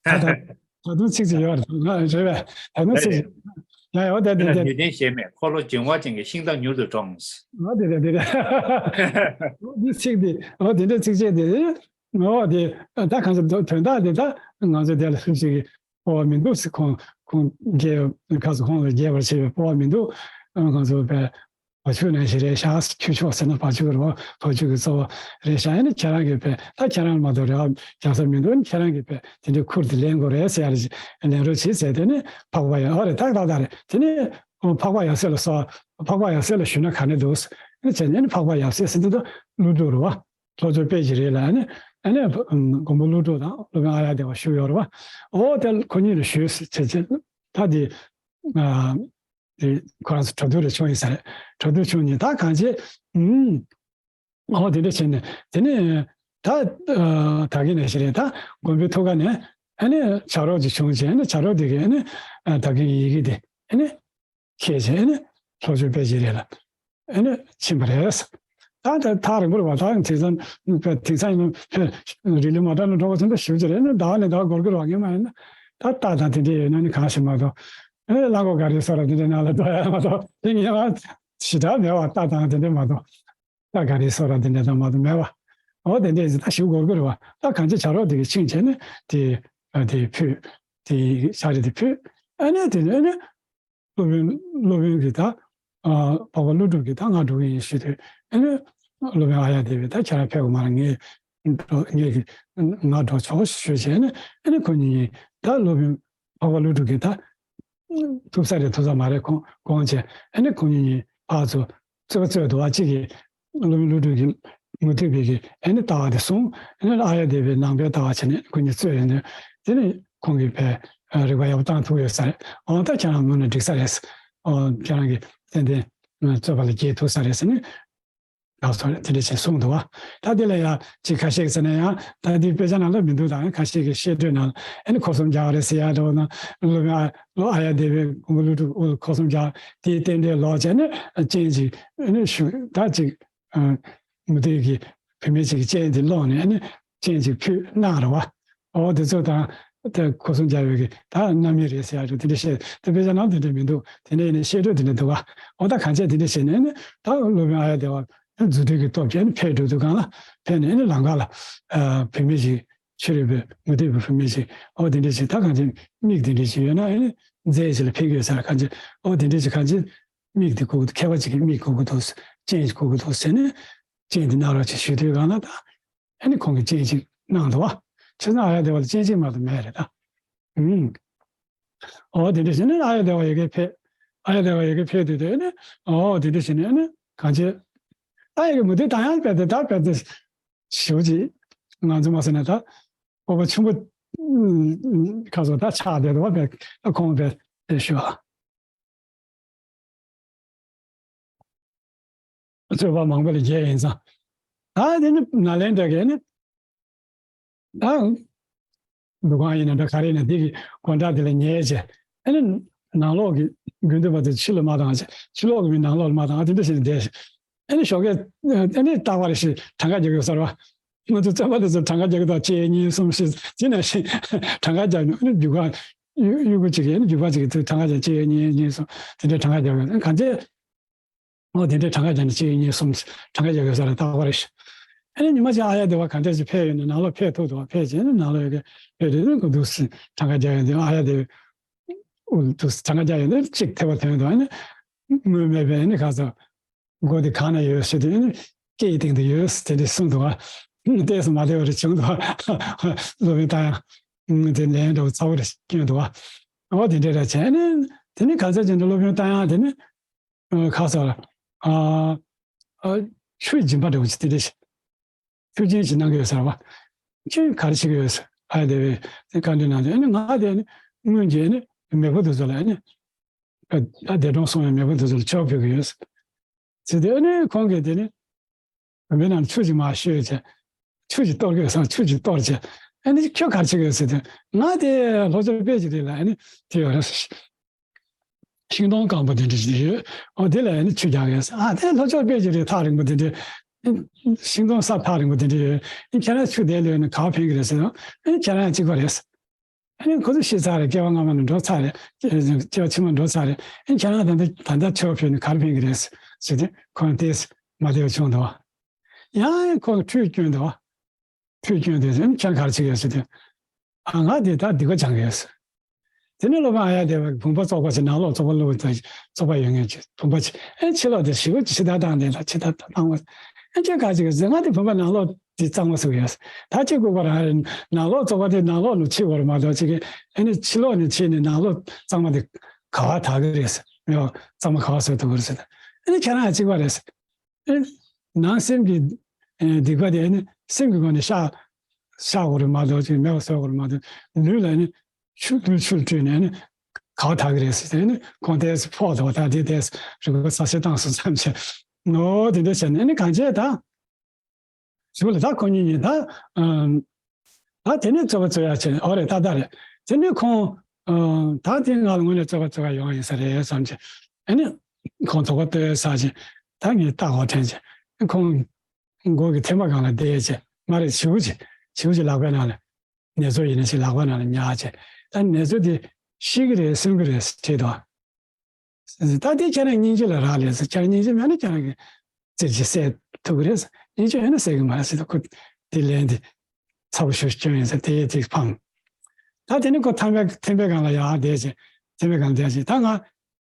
ད་ད་དུང་ཚིག་ཅིག་ཡོད་རེད། ང་རེད་པས། ད་དུང་ཚིག་ཅིག་ཡ་ཡ་འོ་དེ་དེ་དེ་ནུས་ལྡན་གཞན་མེད་འཁོར་ལོ་འབྱིང་བ་ཅན་གྱི་ཤིང་རྟ་མྱུར་དུ་འགྲོངས། འོ་དེ་དེ་དེ་དེ་འོ་འདི་ཚིག་དེ་འོ་དེ་འདྲ་ཚིག་བཅད་དེ་འོ་དེ་ད་གང་ཟེར་དོན་དག་དེ་ད་ང་ཚོ་དེ་ལ་ཧྲིབ་ཞིག་གི་སྤོབས་པ་མི་འདུག་ཟེར། ཁོང་ཁོང་རྒྱལ་ཁ་སོ་ཁོང་ལ་རྒྱས་པར་བྱེད་པའི་སྤོབས་པ་མི་འདུག་ང་ཚོ་བས། བ་ཕྱུགས་ནང་བཞིན་རེད་ཤག་ཁྱུ་མཆོག་ཟེར་ན་བ་ཕྱུགས་རེད་བ། བ་ཕྱུགས་ཀྱི་གཙོ་བོ་རེད་ཤག་ཨ་ནི་ཁྱེད་རང་གིས་བས་ད་ཁྱེད་རང་མ་གཏོགས་རེ་བ་རྒྱག་ས་མི་འདུག་ཨ་ནི་ཁྱེད་རང་གིས་བས་དེ་འདྲའི་ཁུར་དེ་ལེན་དགོས་རེད་ཟེར་ཡ་ལེན་རོགས་བྱེད་ཟེར། དེ་ནི་འཕགས་པ་ཡ་ཨ་རེད་ཏག་ཏག་ཏག་རེད། དེ་ནི་འཕགས་པ་ཡབ་སྲས་ལ་གསོལ། འཕགས་པ་ཡབ་སྲས་ལ་ཞུས་ན་ག་ནས་འདུག་ཨ་ནི་བྱས་ནས་ཨ་ནི་འཕགས་པ་ཡབ་སྲས་ཟེར་དུས་ད་ཀླུ་སྒྲུབ་རེད་བ། ལྷོ་ཕྱོགས་དཔལ་གྱི་རི་ལ་ཨ་ནི་ཨ་ནི་མགོན་པོ་ཀླུ་སྒྲུབ་དང་སློབ་དཔོན་ཨཱརྱ་དེ་བ་བཞུགས་ཡོད་རེད་བ། འོ་དེ་ཁོ་གཉིས་ལ་ཞུས་ཟེར་བྱས་བྱས་ད་དེ། དེ་ཁོ་རང་ཚོ་གྲོས་བསྡུར་རེ་བྱུང་ཡིན་ས་རེད། གྲོས་བསྡུར་བྱུང་ནས་ད་གང་བྱེད། ཨུམ། ཨོ་དེ་འདྲ་བྱས་ནས་དེ་ནས་ད་ད་གིན་ནས་ཞིག་རེད། ད་མགོན་པོའི་ཐུགས་ཀ་ནས་ཨ་ནི་བྱ་རོག་ཅིག་བྱུང་བྱས་ཨ་ནི་བྱ་རོག་དེ་གིས་ཨ་ནི་ད་གིན་ཡི་གེ་དེ་ཨ་ནི་ཁྱེར་བྱས་ཨ་ནི་ལྷོ་ཕྱོགས་དཔལ་གྱི་རི་ལ་ཨ་ནི་ཕྱིན་པ་རེད། ད་ད་ཐག་རིང་པོ་རེད་བ། ད་དེང་སང་དེང་སང་ཡིན་ན་རི་ལི་མ་འདྲ་ན་འགྲོ་བ་ཚོ་འདྲ་ཞིབ་ཅིག་རེད། ཨ་ནི་ཟླ་བ་ནས་ཟླ་བ་འགོར་གི་རེད་བ། ངས་མ་ཡིན་ན་ད་རྟ་དང་དེ་འདྲས་ཡོད་ན་ནི་གང་ཞིག་མ་གཏོགས། ཨེ་གླང་གོག་ག་རེ་སོགས་ར་དེ་འདྲས་ནང་ལ་འགྲོ་ཡ་མ་གཏོགས་དེ་ངས་མ་ཞེ་དྲག་མེད་བ། རྟ་དང་དེ་འདྲས་མ་གཏོགས། རྟ་ག་རེ་སོགས་ར་དེ་འདྲས་དང་མ་གཏོགས་མེད་བ། འོ་དེ་འདྲས་ད་ཞིག་འགོར་གི་རེད་བ། ད་གང་ཅི་བྱ་རོག་དེ་གིས་ཕྱིན་བྱས་ནས་དེ་དེ་ཕུད། དེ་ཤ་རི་དེ་ཕུད། ཨ་ནི་དེ་ནས་ཨ་ནི། སློབ་དཔོན་སློབ་དཔོན་གྱིས་ད་ཨ་འཕགས་པ་ཀླུ་སྒྲུབ་ཀྱིས་ད་ང་འགྲོ་གི་ཡིན་ཞུས་དུས་ཨ་ནི་སློབ་དཔོན་ཨཱརྱ་དེ་བས་ད་ཁྱེད་རང་ཕེབས་དགོས་མ་རེད། ངས་འགྲོ་ངས་ཀྱི་ང་འགྲོ་ཆོག་ཞུས་བྱས་ནས་ཨ་ནི་ཁོ་གཉིས་ད་སློབ་དཔོན་འཕགས་པ་ཀླུ་སྒྲུབ་ཀྱིས་ད་ཐུབ་ས་རེད་ཐུབ་ས་མ་རེད་དགོངས་དགོངས་བྱས་ཨ་ནི་ཁོ་གཉིས་ཕར་ཚུར་རྩོད་པ་རྩོད་འདུག་བ། གཅིག་གིས་སློབ་དཔོན་ཀླུ་སྒྲུབ་ཀྱིས་མུ་སྟེགས་པའི་གི་ཨ་ནི་ལྟ་བ་དེ་གསུངས། ཨ་ནི་ཨཱརྱ་དེ་བས་ནང་པའི་ལྟ་བ་བྱས་ནས་ཁོ་གཉིས་རྩོད་ཡོང་དུས་དེ་ནི་ཁོང་གིས་བས་རིག་པ་ཡག་པོ་བཏང་ཐུབ་ཡོད་ས་རེད། འོ་ད་ཁྱེད་རང་ངོས་ནས་འགྲིག་ས་རེད། འོ་ཁྱེད་རང་གིས་ཏན་ཏན་རྩོད་པ་ལ་རྒྱལ་ཐུབ་ས་རེད་ཟེར་ནས་ལགས་སོ་དེ་འདྲ་བྱས་གསུངས་འདུག་བ། ད་དེ་ལ་ཡང་ཅིག་ཁ་ཤས་ཟེར་ན་ཡང་ད་འདི་དཔེ་ཆ་ནང་ལ་མི་འདུག་ད་ཁ་ཤས་ཀྱི་བཤད་སྒྲོས་ནང་ཨ་ནི་འཁོར་གསུམ་རྒྱག་རེད་ཟེར་ཡ་འདྲ་བོ་ན་སློབ་དཔོན་ཨཱརྱ་དེ་བས་མགོན་པོ་ཀླུ་སྒྲུབ་འཁོར་གསུམ་རྒྱག་དེའི་རྟེན་འབྲེལ་ལོག་བྱས་ནས་སྤྱན་གཅིག་ཨ་ནི་ཞུ་ད་ཅིག་མུ་སྟེགས་ཀྱི་བུད་མེད་ཅིག་གི་སྤྱན་དེ་སློག་ནས་ཨ་ནི་སྤྱན་ཅིག་ཕུད་གནང་རེད་བ། འོ་དེ་ཚོ་དང་དེ་འཁོར་གསུམ་རྒྱལ་བའི་གི་ད་རྣམ་སྨིན་རེད་ཟེར་ཡ་རེད། དེ་འདྲ་བཤད་དེ་དཔེ་ཆ་ནང་དེ་འདྲ་མི་འདུག་དེ་འདྲ་ཡིན་ནའི་བཤད་སྒྲོས་དེ་འདྲ་འདུག་བ། འོ་ད་གང་བྱས་དེ་འདྲ་བྱས་ནས་ནི་ད་སློབ་དཔོན་ཨཱརྱ་དེ་བ་རྫུ་འཕྲུལ་གྱི་སྟོབས་ཀྱིས་ནི་ཕེབས་འགྲོ་དུས་སྒང་ལ་ཕེབས་ནས་ནི་ལམ་ཁ་ལ་བུད་མེད་ཅིག་ཕྱི་རོལ་པའི་མུ་སྟེགས་པའི་བུད་མེད་ཅིག་འོ་དེ་འདྲ་ཅིག་ད་གང་བྱས་མིག་དེ་འདྲ་ཅིག་ཡོད་ན་ནི་མཛེས་ཅིག་ལ་ཕན་གྱི་ཡོད་ས་རེད། གང་བྱས་འོ་དེ་འདྲ་ཅིག་གང་བྱས་མིག་དེ་དགོས་ཀྱི་འདུག་མཁས་པ་ཅིག་གིས་མིག་དགོས་ཀྱི་འདུག་སྤྱན་ཅིག་དགོས་ཀྱི་འདུག་ཟེར་ནས་སྤྱན་དེ་གནང་རོགས་ཅེས་ཞུས་དུས་སྒང་ལ་ད། ཨ་ནི་ཁོང་གིས་སྤྱན་གཅིག་གནང་འདུག་བ། བྱས་ཙང་ཨཱརྱ་དེ་བ་ལ་སྤྱན་གཅིག་མ་གཏོགས་མེད་རེད་ད། ཨུམ། འོ་དེ་འདྲ་བྱས་ནས་ཨཱརྱ་དེ་བ་ཡ་གིར་ཕེབས། ཨཱརྱ་དེ་བ་ཡ་གིར་ཕེབས་དུས་དེ་ནི་འོ་དེ་འདྲ་བྱས་ནས་ཨ་ནི་གང་བྱེད། ད་ཡ་གི་མུ་སྟེགས་དང་ཡང་བས་ཏེ་ད་བས་ཏེ་ཞེ་པོ་ཅིག་ང་ཚོ་མ་ཟེར་ན་ད་སྤོབས་པ་ཆེན་པོ་ཁ་སོ་ད་ཆགས་བསྡད་འདུག་བ། བས་ད་ཁོང་བས་ཏེ་ཞུ་ཨ། རྩོད་པ་མང་པོ་ལ་རྒྱལ་ཡིན་ཙང་། ད་དེ་ནི་ནཱ་ལེནྡྲ་གི་ནི། ད་འདུ་ཁང་ཡིན་ན་འདྲ་ག་རེ་ཡིན་ན་དེ་གི་སྒོ་འགྲམ་དེ་ལ་ཉལ་བྱས། ཨ་ནི་ནང་ལོགས་ཀྱི་དགེ་འདུན་པ་དེ་ཕྱི་ལ་མ་བཏང་བྱས། ཕྱི་ལོགས་ཀྱི་མི་ནང་ལོགས་ལ་མ་བཏང་། ཨ་དེ་འདྲ་བྱས་ནས་བསྡད་ཤག་ཨ་ནི་ཞོགས་ཀས་ཨ་ནི་རྟག་པར་ཞིག་གྲངས་ཀ་རྒྱག་གི་ཡོད་ས་རེད་བ། ང་ཚོ་རྩོད་པ་དེ་ཚོ་གྲངས་ཀ་རྒྱག་གི་འདུག་གཅིག་གཉིས་གསུམ་བཞི་དེ་ནང་བཞིན་གྲངས་ཀ་རྒྱག་ནས་ཨ་ནི་རྒྱུག་ཁ་གཡུ་གཡུ་གུ་གཅིག་གིས་ཨ་ནི་རྒྱུག་པ་གཅིག་གིས་གྲངས་ཀ་རྒྱག་གཅིག་གཉིས་གཉིས་གསུམ་དེ་འདྲའི་གྲངས་ཀ་རྒྱག་གི་ཡོད། གང་ཚེ་ཨོ་དེ་འདྲའི་གྲངས་ཀ་རྒྱག་ནས་གཅིག་གཉིས་གསུམ་གྲངས་ཀ་རྒྱག་གི་ཡོད་ས་རེད། རྟག་པར་ཞིག་ ཨ་ནི་ཉི་མ་གཅིག་ཨ་ཡ་དེ་བ་ག་འདྲ་ཞིག་ཕེབས་ཡོང་ནས་ནང་ལོགས་ཕེབས་ཐུབ་འདུག་བ། ཕེབས་བྱས་ནས་ནང་ལོགས་ཡོད་གི་ཕེབས་དུས་ནི་ཁོ་འདུག་སེ་གྲངས་ཀ་རྒྱག་ཡོང་དུས་ཨ་ཡ་དེ་འདུག་སེ་གྲངས་ཀ་རྒྱག་ཡོང་དུས་གཅིག་ཐེ་བ་ཐོན་འདུག་ཨ་ནི་དངུལ་མེད་པས་ཨ་ནི་ག་ཚོད། སྒོ་དེ་གང་ན་ཡོད་ཟེར་དུས་ཨ་ནི་སྐེ་ཡི་སྟེང་དུ་ཡོད་ཟེར་དེ་འདྲ་གསུངས་འདུག་བ། ཏོག་ཙམ་མ་བདེ་བ་རེ་བྱུང་འདུག་བ། སློབ་དཔོན་རྟ་དབྱངས་དེ་ལན་འདྲ་བོ་ཚ་བོ་རེ་བསྐྱོན་འདུག་བ། འོ་དེ་འདྲ་རེ་བྱས་ནས་དེ་ནི་ག་ཚོད་ཅིག་འདྲ་སློབ་དཔོན་རྟ་དབྱངས་དེ་ནི། ཨ། ག་ཟེར། ཨ། ཨ། ཆུ་སྦྱིན་པ་འདྲ་བོ་ཅིག་དེ་འདྲ་ཞིག་ཆུ་སྦྱིན་ཞིག་གནང་གི་ཡོད་ཟེར་བ། ཁྱོད་ག་རེ་བྱེད་ཀྱི་ཡོད་ཟེར། ཨ་དེ་བས་དེ་བཀའ་འདྲི་གནང་དུས་ཨ་ནི་ང་དེ་ནི་སྔོན་གྱི་ནི་མེས་པོ་དེ་ཚོ་ལ་ནི། ཨ་འདས་གྲོངས་སོང་བའི་མེས་པོ་དེ་ཚོ་ལ་ཆོས་ཕུལ་གྱི་ཡོད་ཟེར། ཟེར་དུས་ཨ་ནི་ཁོང་གིས་དེ་ནི། བུད་མེད་རྣམས་ཆུ་ཞིག་མར་བཤོས་བྱས། ཆུ་ཞིག་གཏོར་གྱི་ཡོད་ཟེར། ཆུ་ཞིག་གཏོར་བྱས། ཨ་ནི་ཁྱོད་ག་རེ་བྱེད་ཀྱི་ཡོད་ཟེར་དུས་ང་དེ་ལྷོ་ཕྱོགས་དཔལ་གྱི་རི་ལ་ཨ་ནི་དེ་ཡོད་རེད་ཟེར། ཤིང་སྡོང་སྐམ་པོ་དེ་འདྲ་ཞིག་ཡོད། འོ་དེ་ལ་ཨ་ནི་ཆུ་རྒྱག་གི་ཡོད་ཟེར། ཨ་དེ་ལྷོ་ཕྱོགས་དཔལ་གྱི་རི་ཐག་རིང་པོ་དེ་འདྲ། ཤིང་སྡོང་ས་ཐག་རིང་པོ་དེ་འདྲ་ཡོད། ཨ་ཁྱེད་རང་ཆུ་དེ་ལོན་ནས་ག་པར་ཕན་གྱི་རེད་ཟེར། ཨ་ཁྱེད་རང་གཅིག་པ་རེད་ཟེར། ཨ་ནི་ཁོ་ཚོ་ཤི་ཚར་རེད། སྐྱེ་བ་སྔ་མ་ནས་འགྲོ་ཚར་རེད། སྐྱེ་བ་ཕྱི་མ་འགྲོ་ཚར་རེད། ཨ་ཁྱེད་རང་ད་ལྟ་ད་ལྟ་ཆུ་བ་ཕུལ་ནས་ག་རེ་ཕན་གྱི་རེད་ཟེར་དུས་ཁོ་ཡང་དེ་མ་བདེ་བ་བྱུང་འདུག་བ། ཡང་ཁོ་ཁྲུས་བསྐྱོན་འདུག་བ། ཁྲུས་བསྐྱོན་དུས་ཨ་ནི་ཁྱེད་རང་ག་རེ་བྱེད་ཀྱི་ཡོད་ཟེར་དུས། ཨ་ང་དེ་ད་སྡིག་པ་སྦྱང་གི་ཡོད་ཟེར། དེ་ནས་སློབ་དཔོན་ཨཱརྱ་དེ་བ་བུམ་པ་བཙོག་པ་ཞིག་ནང་ལོགས་བཙོག་པ་བླུགས་ཏེ་བཙོག་པ་ཡོད་མཁན་གྱི་བུམ་པ་ཞིག་ཨེ་ཕྱི་ལོགས་དེ་ཞེ་པོ་ཅིག་ཕྱི་ལྟར་བཏང་དེ་ལ་ཕྱི་ལྟར་བཏང་བ། ཨེ་ཁྱོད་ག་ཅིག་ཟེར། ང་དེ་བུམ་པ་ནང་ལོགས་དེ་གཙང་མ་བཟོ་གི་ཡོད། ད་ཅིག་ལྐུགས་པ་རང་རེད། ནང་ལོགས་བཙོག་པ་དེ་ནང་ལོགས་ནས་ཕྱི་བར་མ་གཏོགས་ཅིག་ཨེ་ནི་ཕྱི་ལོགས་ནས་ཕྱི་ནས་ནང་ལོགས་གཙང་མ་དེ་ག་བ་དག་གི་རེད་ཟེར། ཡོ་གཙང་མ་ག་བ་བཟོ་ཐུབ་གི་རེད་ཟེར། ཨེ་ནི་ཁྱེད་རང་ཡང་གཅིག་པ་རེད་ཟེར། ཨེ་ནང་སེམས་ཀྱི་ཨེ་སྡིག་པ་དེ་ཨེ་ནི་སེམས་ཀྱི་སྒོ་ནས་བཤགས་བཤགས་དགོས་རེད་མ་གཏོགས་ཅིག་མེད་པ་བཟོ་དགོས་རེད་མ་གཏོགས་ལུས་ལ་ཨེ་ནི་ཆུ་ལུས་ཆུར་བཀྲུས་ནས་ནི་ག་བ་དག་གི་རེད་ཟེར་ཏེ་ནི་ཁོང་ཏོག་ཙམ་ཕོག་འདུག་ད་དེ་ཏོག་ཙམ་རིག་པ་གསལ་བཤད་བཏང་སོང་བསམ་བྱས། ཨོ་དེ་འདྲ་བྱས་ནས་ནི་གང་བྱས་ད། གཞུག་ལ་ད་ཁོ་གཉིས་ཉིད་ད། ཨམ། ད་དེ་ནས་རྩོད་པ་རྩོད་ཡ་བྱས་ནས་ཨོ་རེད་ཏག་ཏག་རེད། དེ་ནས་ཁོང་། ཨམ། ད་དེ་ང་ལ་དངོས་གནས་རྩོད་པ་རྩོད་ཡ་ཡོང་ཡིན་ས་རེད་བསམ་བྱས། ཨ་ནི་ཁོང་དོགས་པ་གཏོད་ས་བྱས། ད་ངས་ལྟ་དགོས་དྲན་བྱས། ཁོང་མགོ་གི་ཐེམ་པ་སྒང་ལ་བསྡད་བྱས་མ་རེད། བྱིའུ་ཅིག་བྱིའུ་ཅིག་ལག་པའི་ནང་ལ། ནེ་ཙོ་ཡིན་ན་ཞིག་ལག་པ་ནང་ལ་ཉར་བྱས། ད་ནེ་ཙོ་དེ་ཤི་གི་རེད་གསོན་གི་རེད་དྲིས་དོ། ད་དེ་ཁྱེད་རང་སྙིང་རྗེ་ལ་རག་ལས་ཟེར། ཁྱེད་རང་སྙིང་རྗེ་མེད་ན་ཁྱེད་རང་གི་རྩེད་ཀྱི་སེལ་ཐུབ་ཀྱི་རེད་ཟེར། སྙིང་རྗེ་ཡོད་ན་སེལ་གི་མ་རེད་ཟེར། ཁོ་དེ་ལན་དེ་ཚ་པོ་ཞེ་པོ་སྐྱོན་ཡིན་ཟེར་དེ་ཡེ་དེ་ཕངས། ད་དེ་ནི་ཁོ་ཐེམ་པའི་ཐེམ་པའི་སྒང་ལ་ཡར་བསྡད་བྱས། ཐེམ་པའི་སྒང་བསྡད་བྱས་ད་ང་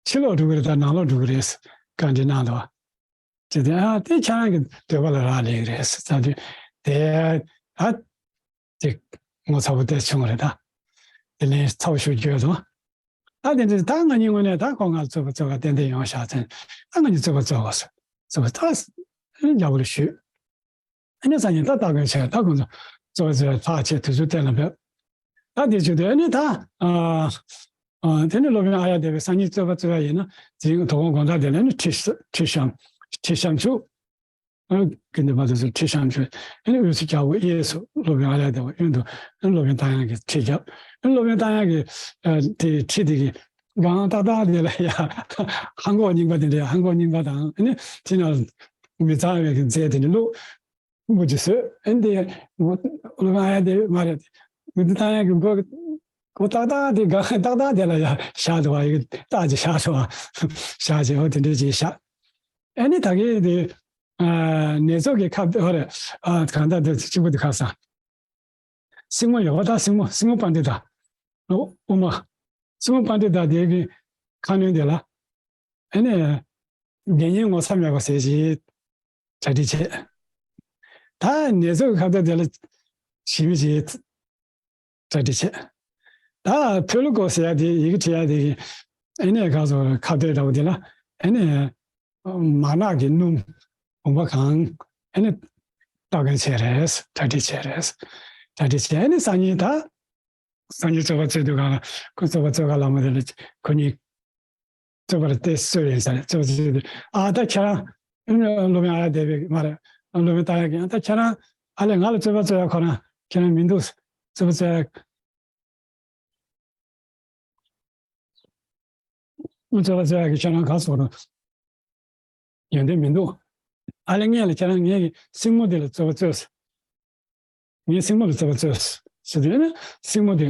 ཕྱི་ལོགས་འགྲོ་གི་རེད་ད་ནང་ལོགས་འགྲོ་གི་རེད་ཟེར་བཀའ་འདྲི་གནང་འདུག་བ། ཅེས་དེ་ཨ་དེ་ཁྱེད་རང་གི་འདོད་པ་ལ་རག་ལས་ཀྱི་རེད་ཟེར་ཙང་དུས་དེ་ཨ་ཅིག་ངོ་ཚ་པོ་དེ་བྱུང་བ་རེད་ད། དེ་ལན་ཚ་པོ་ཞིག་བརྗོད་སོང་། ད་དེ་འདྲ་ད་ང་གཉིས་ངོས་ནས་ད་ཁོ་ང་རྩོད་པ་རྩོད་ག་ཏན་ཏན་ཡོང་ཤག་ཚེ་ད་ང་གཉིས་རྩོད་པ་རྩོད་ག་སོང་རྩོད་པ་ད་རྒྱག་པོ་ལ་ཞུས། ཨ་ནི་སང་ཉིན་ད་ལྟ་མཁན་བྱས་ད་ཁོང་ཚོ་རྩོད་པ་རྩོད་པ་ཐག་བཅད་དུས་ཚོད་གཏན་ལ་ཕེབས། ད་དེ་བྱུང་དུས་ཨ་ནི་ད། ཨ། ཨ། དེ་ནི་སློབ་དཔོན་ཨཱརྱ་དེ་བས་སང་ཉིན་རྩོད་པ་རྩོད་ཡ་ཡིན་ན་དེ་དོ་དགོང་དགོང་དག་དེ་ལ་ནི་ཁྲི་ཁྲི་བཤམས་ཁྲི་བཤམས་བཅུག་ཨ། དགེ་འདུན་པ་དེ་ཚོ་ཁྲི་བཤམས་བཅུག་ཨ་ནི་དབུས་སུ་རྒྱལ་པོ་གཡས་སུ་སློབ་དཔོན་ཨཱརྱ་དེ་བ་གཡོན་དུ་ཨ་ནི་སློབ་དཔོན་རྟ་དབྱངས་ཀྱིས་ཁྲི་བརྒྱབ། ཨ་ནི་སློབ་དཔོན་རྟ་དབྱངས་ཀྱིས་ཨ་དེ་ཁྲི་དེ་གི་སྒང་ཏག་ཏག་དེ་ལ་ཡ་ཧ་འགོག་རྙིང་པ་དེ་འདྲ་ཧ་འགོག་རྙིང་པ་དང་ཨ་ནི་དེ་ན་མི་གཙང་བའི་གི་རྫས་དེ་འདྲ་བླུགས། ཕུང་པོ་ཅིག་བཟོས། ཨེ་འདི་སློབ་དཔོན་ཨཱརྱ་དེ་བས་མ་རེད། མི་འདི་ལྟ་ཡག་གི་མགོ་མགོ་ཏག་ཏག་དེ་སྒང་ཏག་ཏག་དེ་ལ་ཡ་བཞག་འདུག་བ། ཡི་གེ་རྟགས་ཅིག་བཞག་སོང་བ། བཞག་ཅིག་འོ་དེ་འདྲས་ཅིག་བཞག་ཨེ་ནི་ད་གིན་དེ་ཨ་ནེ་ཙོ་གི་ཁ་ཨོ་རེད། ཨ་གང་ལྟར་དེ་གཅིག་པུ་དེ་ཁ་སང་། སྲིང་མོ་ཡོད་པ་ད་སྲིང་མོ་སྲིང་མོ་པཎྜི་ཏ། ཨོ་དབུ་མ། སྲིང་མོ་པཎྜི་ཏ་དེ་གི་ཁ་གནོན་དེ་ལ། ཨེ་ནི། དགེ་བསྙེན་ངོ་ཚ་མེད་པ་ཟེར་ཞིག་གྲ་སྒྲིག་བྱས། ད་ནེ་ཙོ་གི་ཁ་བརྡ་དེ་ལ་ཞི་མི་ཞིག་གྲ་སྒྲིག་བྱས། ད་ཕོལ་ཀོ་ཟེར་ཡ་དེ་ཡི་གེ་བྲིས་ཡ་དེ་གི་ཨེ་ནི་ག་ཚོ་ཁ་བརྡ་འདྲ་བོ་དེ་ལ་ཨེ་ནི། མར་ནག་གི་སྣུམ་བུམ་པ་གང་ཨེ་ནི་བཏབ་མཁན་བྱས་རེད། གྲ་སྒྲིག་བྱས་རེད། གྲ་སྒྲིག་བྱས་ཨེ་ནི་སང་ཉིན་ད། སང་ཉིན་རྩོད་པ་རྩོད་དུས་སྒང་ལ་ཁོ་རྩོད་པ་རྩོད་ག་ལ་མོ་དེ་ལ་ཁོ་གཉིས་རྩོད་པ་ལ་ཏོག་ཙམ་རྩོད་ཡིན་ས་རེད། རྩོད་པ་རྩོད་དུས་ཨ་ད་ཁྱེད་རང་སློབ་དཔོན་ཨཱརྱ་དེ་བས་མ་རེད། སློབ་དཔོན་རྟ་དབྱངས་ཀྱིས་ཨ་ད་ཁྱེད་རང་ཨ་ལས་ང་ལ་རྩོད་པ་རྩོད་ཡ་ཁོ་རང་ཁྱེད་རང་མི་འདུག་རྩོད་པ་རྩོད་ཡ། རྩོད་པ་རྩོད་ཡ་གི་ཁྱེད་རང་ག་སོང་རུང་ཡོན་ཏན་མི་འདུག་ཨ་ལས་ངས་ལ་ཁྱེད་རང་ངའི་གི་སྲིང་མོ་དེ་ལ་རྩོད་པ་རྩོད། ངའི་སྲིང་མོ་ལ་རྩོད་པ་རྩོད་ཟེར་དུས་ནི་སྲིང་མོ་དེ་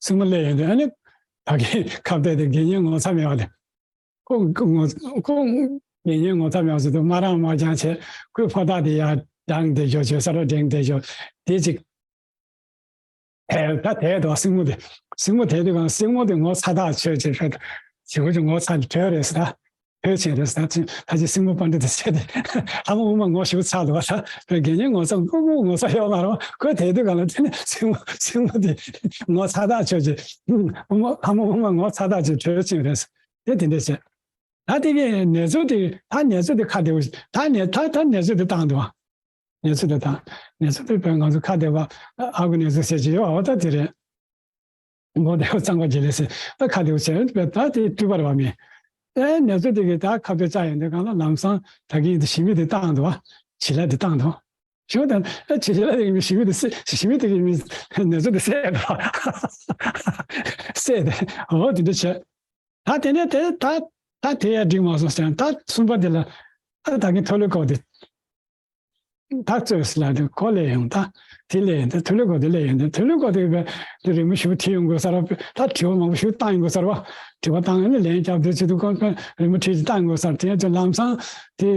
སྲིང་མོ་སླེབས་ཡོང་དུས་ཨ་ནི་ད་གིན་ཁ་བརྡ་དེ་དགེ་བསྙེན་ངོ་ཚ་མེད་པ་དེ་ཁོ་ངོ་ཁོ་ དགེ་བསྙེན་ངོ་ཚ་མེད་པ་ཚོ་དུ་དམར་རང་དམར་རྐྱང་བྱས། ཁོའི་ཕོ་རྟགས་དེ་ཡར་བསྒྲེངས་བསྡད་ཤོག་བྱས། ས་རོ་བསྒྲེངས་བསྡད་ཤོག་དེ་ཅིག་དེ་ད་དེ་དོ་སྲིང་མོ་དེ། སྲིང་མོ་དེ་དུས་གང་སྲིང་མོ་དེ་ངོ་ཚ་ཐག་ཆོད་ཅེས་ཕེ་ཞི་བོ་ཅིག་ངོ་ཚ་དྲོད་རེད་ཟེར། ད་དྲོད་ཆེན་རེད་ཟེར། ད་ཅི་ད་ཅི་སྲིང་མོ་པཎྜི་ཏ་བྱས་ཏེ་ལྷ་མོ་དབུ་མ་ངོ་ཞིབ་ཚ་འདུག་བ། ད་དགེ་བསྙེན་ངོ་ཚ་ལྐུགས་ལྐུགས་ངོ་ཚ་ཡོད་མ་རེད་བ། ཁོས་དེ་དུས་གང་ལ་དེ་ནི་སྲིང་མོ་སྲིང་མོ་དེ་ངོ་ཚ་ཐག་ཆོད་ཅེས། དབུ་མ་ལྷ་མོ་དབུ་མ་ངོ་ཚ་ཐག་ཆོད་དྲོད་ཆེན་རེད་ཟེར། དེ་དེ་འདྲས་བྱས། ད་དེ་གའི་ནེ་ཙོ་དེ་ད་ནེ་ཙོ་དེ་ཁ་བདེ་བོ་ཞིག་ད་ནེ་ད་ད་ནེ་ཙོ་དེ་བཏང་འདུག་བ། ནེ་ཙོ་དེ་ད། ནེ་ཙོ་དེ་བས་ང་ཚོ་ཁ་བདེ་བ་ཨ་ཁུ་ནེ་ཙོ་ཟེར་གྱི་ཡོད་བ། ད་དེ་རེད། མགོ་བདེ་བོ་གཙང་པ་བྱེད་ལེ་ཟེར། ད་ཁ་བདེ་བོ་བྱས་བས། ད་དེ་སྤྲུལ་པ་རེད་བ་མིན། ཨེ་ནེ་ཙོ་དེ་གི་ད་ཁ་བདེ་བཅའ་ཡོང་དུས་གང་ལ་ལམ་སང་ད་གིན་དེ་ཞི་མི་དེ་བཏང་འདུག་བ། བྱི་ལ་དེ་བཏང་འདུག་ཞི་བ་དང་ཨེ་བྱི་ལ་དེ་གི་མི་ཞི་མི་དེ་བསད། ཞི་མི་དེ་གི་མི་ནེ་ཙོ་དེ་བསད་འདུག་བ། བསད་དེ་འོ་དེ་འདྲ་བྱས། ད་དེ་ནས་དེ་ད་ད་དེ་ཡང་འགྲིག་མ་སོང་ཟེར། ད་གསུམ་པ་དེ་ལ་ད་ད་གིན་ཐོ་ལེ་ཀོ་དེ་ད་རྩོད་ཟེར་ལ་དེ་ཁོ་སླེབས་ཡོང་། ད་དེ་སླེབས་ཡོང་། ད་ཐོ་ལེ་ཀོ་དེ་སླེབས་ཡོང་། ད་ཐོ་ལེ་ཀོ་དེ་བས་དེ་རི་མོ་ཞིབ་བྲིས་ཡོང་དགོས་ས་ར། ད་དྲི་བ་མང་པོ་ཞིབ་བཏང་ཡོང་དགོས་ས་ར་བ། དྲི་བ་བཏང་ཡོང་ནས་ལན་རྒྱབ་དུས་ཚོད་དུ་ཁོ་རི་མོ་བྲིས་ཏེ་བཏང་ཡོང་དགོས་ས་ར། དེ་ཡང་ཅིག་ལམ་སང་དེ་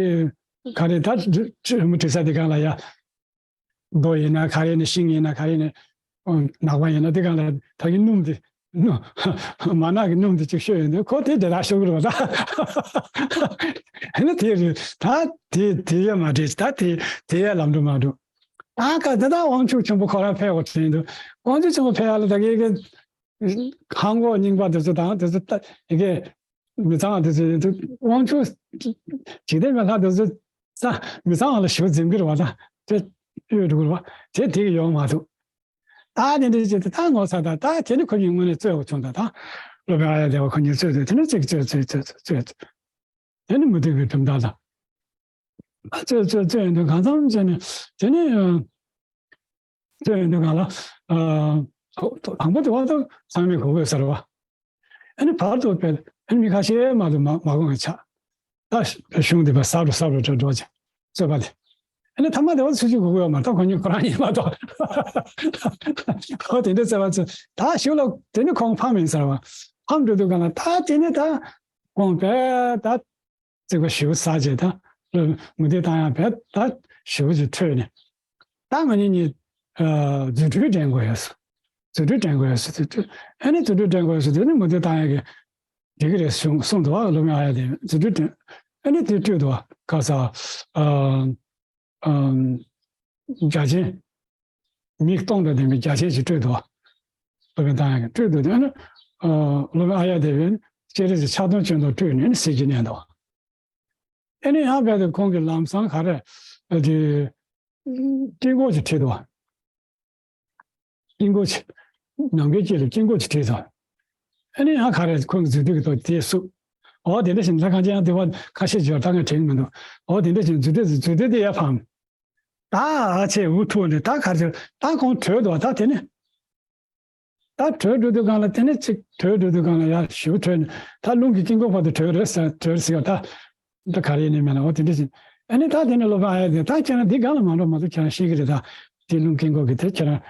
ག་རེ་ད་རི་མོ་བྲིས་ས་དེ་གང་ལ་ཡ། རྡོ་ཡིན་ན་ག་རེ་ནས། ཤིང་ཡིན་ན་ག་རེ་ནས། ཨོ་ནག་པ་ཡིན་ན་དེ་གང་ལ་ད་གིན་སྣུམ་དེ་སྣུམ་མར་ནག་གི་སྣུམ་དེ་ཅིག་བཤོས་ཡོང་དུས་ཁོ་དེ་དེ་དག་བཤོས་ཀྱི་རེད་བ། ད་ཨ་ནི་དེ་རེད། ད་དེ་དེ་ཡ་མ་འགྲིག་ད་དེ་དེ་ཡ་ལམ་འགྲོ་མ་འགྲོ། ད་ག་ད་ད་དབང་ཕྱུག་ཆེན་པོ་ཁོ་རང་ཕེབས་པ་དྲན་འདུག་དབང་ཕྱུག་ཆེན་པོ་ཕེབས་ཡ་ལ་ད་གིན་གི་ཧང་གོ་རྙིང་པ་དེ་ཚོ་དང་དེ་ཚོ་ད་ཡི་གེ་མི་ཚང་བ་དེ་ཚོ་དབང་ཕྱུག་འཇིག་རྟེན་པའི་ལྷ་དེ་ཚོ་ས་མི་ཚང་བ་ལ་ཞིབ་འཛིན་གྱི་རེད་བ། ད་དེ་གཡོལ་འགྲོ་གི་རེད་བ། དེ་དེ་གི་ཡོང་མ་ཐུབ། ད་དེ་འདྲ་བྱས་ཏེ་ད་ངོ་ཚ། ད་ད་དེ་ནི་ཁོ་གཉིས་དངོས་གནས་རྩོད་པ་བྱུང་། ད་ད་སློབ་དཔོན་ཨཱརྱ་དེ་བ་ཁོ་གཉིས་རྩོད་དེ་དེ་ནི་གཅིག་རྩོད་རྩོད་རྩོད་རྩོད་རྩོད། དེ་ནི་མུ་སྟེགས་པའི་གྲུབ་མཐའ་ལ་རྩོད་རྩོད་རྩོད་ཡོང་དུས་གང་འཚམ་བྱས་ནས་དེ་ནི་རྩོད་ཡོང་དུས་གང་ལ་དང་པོ་དེ་བ་ད་ཚང་མས་གོ་དགོས་ས་རེད་བ། ཨ་ནི་བར་དུ་བས་ཨ་ནི་མི་ཁ་ཤས་མ་གཏོགས་མ་མ་གོ་བའི་ཆ། ད་གཞུང་དེ་བས་ཟབ་རུ་ཟབ་རུ་འགྲོ་འགྲོ་ཅིང་རྩོད་པ་དེ། ཨ་ནི་ཐ་མ་དེ་བ་ཚུལ་གཅིག་གོ་གི་ཡོད་མ་རེད། ད་ཁོ་གཉིས་ཁོ་རང་ཡིན་མ་གཏོགས། ཨོ་དེ་འདྲ་རྩོད་པ་ཚོ་ད་གཞུག་ལ་དེ་ནི་ཁོང་ཕམ་ཡིན་ས་རེད་བ། ཕམ་འགྲོ་དུས་གང་ལ་ད་དེ་ནི་ད་ཁོང་བས་ད་རྩིག་པ་ཞིབ་ཟ་བྱས། ད་མུ་སྟེགས་བཏང་ཡག་བས་ད་ཞིབ་ཅིག་འཕྲོས་ནས། ད་ང་གཉིས་གཉིས་ཨ་རྫུ་འཕྲུལ་འགྲན་དགོས་ཡོད་ཟེར། རྫུ་འཕྲུལ་འགྲན་དགོས་ཡོད་ཟེར། རྫུ་འཕྲུལ། ཨ་ནི་རྫུ་འཕྲུལ་འགྲན་དགོས་ཡོད་ཟེར་དུས་ནི་མུ་སྟེགས་བཏང་ཡག་གི་འགྲིག་གི་རེད་གསུངས་གསུངས་འདུག་བ། སློབ་དཔོན་ཨཱརྱ་དེ་རྫུ་འཕྲུལ་འགྲན། ཨ་ནི་དེ་སྤྲོད་འདུག་བ། ག་ས་ཨ་ཨ་རྒྱ་ཆེན། མིག་སྟོང་དང་ལྡན་པའི་རྒྱ་ཆེན་ཞིག་སྤྲོད་འདུག་བ། སློབ་དཔོན་བཏང་ཡག་གི་སྤྲོད་འདུག་དེ་ཨ་ནི་ཨ་སློབ་དཔོན་ཨཱརྱ་དེ་བས་སྤྱན་རས་གཟིགས་ཕྱག་སྟོང་སྤྱན་སྟོང་སྤྲོད་ནས་ནི་ཟེར་གྱི་གནས་འདུག་བ། ཨ་ནི་ཡང་རྦད་དེ་ཁོང་གིས་ལམ་སང་ག་རེ་དེ་དཀྱིལ་འཁོར་ཅིག་བྲིས་འདུག་བ། དཀྱིལ་འཁོར་ཅིག་ནམ་མཁའི་དཀྱིལ་ལ་དཀྱིལ་འཁོར་ཅིག་བྲིས་འདུག་ཨ་ནི་ཡང་ག་རེ་ཁོང་གི་རྫུ་འཕྲུལ་གྱི་ཐོག་དེ་བསུབ། འོ་དེ་འདྲ་བྱས་ནས་ལྷ་ཁང་ཅན་ཡང་དེ་བ་ཁ་ཤས་ཅིག་ཡོད། ད་ངས་དྲན་གྱི་མི་འདུག་འོ་དེ་འདྲ་བྱས་ནས་རྫུ་འཕྲུལ་རྫུ་འཕྲུལ་དེ་ཡར་ཕམ། ད་ཨ་ཆེ་འུ་ཐུག་ནས་ད་ག་རེ་ད་ཁོང་བྲོས་འདུག་ད་དེ་ནི། ད་བྲོས་འགྲོ་དུས་གང་ལ་དེ་ནས་ཅིག་བྲོས་འགྲོ་དུས་གང་ལ་ཡར་ཞུ་བྲོས་ནས་ད་རླུང་གི་དཀྱིལ་འཁོར་བར་དུ་བྲོས་རེད་ཟེར། བྲོས་ཟེར་ཡ་ད་ད་ག་རེ་ཡིན་ནའི་མེད་ན། འོ་དེ་འདྲ་ཞིག་ཨ་ནི་ད་དེ་ནས་སློབ་དཔོན་ཨཱརྱ་དེ་ད་ཁྱེད་རང་འདི་སྒང་ལ་མ་འགྲོ་མ་གཏོགས་ཁྱེད་རང་ཤེས་ཀྱི་རེད། ད་དེ་རླུང་དཀྱིལ་འཁོར་གྱི་དེ་ཁྱེད་རང་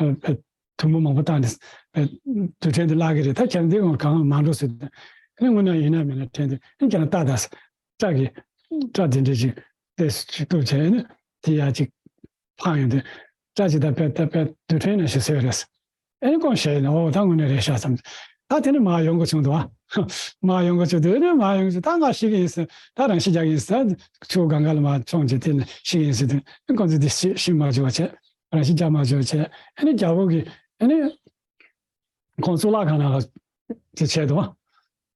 ཨ་དུམ་བུ་མང་པོ་བཏང་ནས་ཨ་རྡུལ་ཕྲན་དེ་བརླག་གི་རེད། ད་ཁྱེད་རང་འདི་སྒང་གང་ལ་མ་འགྲོ་ཟེར། ཨ་ནི་དངོས་གནས་ཡིན་ན་མིན་ན་དྲན་དུས་ཨ་ནི་ཁྱེད་རང་ལྟ་ད་ཟེར། སྐྲ་གི་སྐྲ་དེ་འདྲ་ཞིག་དེ་ཅིག་གཏུབ་བྱས་ནས་དེ་ཡར་ཅིག་འཕངས་ཡོང་དུས་སྐྲ་ཅིག་ད་དཔེ་ད་དཔེ་རྡུལ་ཕྲན་ནང་བཞིན་བཟོས་རེད། ཨེ་ནི་ཁོང་ཞེད་ནས་འོ་ད་དངོས་གནས་རེད་ཤག་བསམ། ད་དེ་ནས་མར་ཡོང་དགོས་བྱུང་འདུག་ཨ། མར་ཡོང་དགོས་བྱུང་དུས་ཨེ་ནི་མར་ཡོང་བྱུང་། ད་ང་ཤི་གི་ཡིན་ཟེར། ད་རང་ཤི་རྒྱག་གི་ཡིན་ཟེར། ཆུ་སྒང་ག་ལ་མར་མཆོངས་བྱས་དེ་ནས་ཤི་གི་ཡིན་ཟེར་དུས་ཨེ་ཁོང་ཚོས་དེ་ཤི་ཤི་མ་བཅུག་པ་བྱས། རང་ཤི་རྒྱག་མ་བཅུག་པ་བྱས། ཨེ་ནི་རྒྱལ་པོ་གིས་ཨེ་ནི་ཁོང་གཙུག་ལག་ཁང་ནང་ལ་དེ་བྱས་འདུག་ཨ།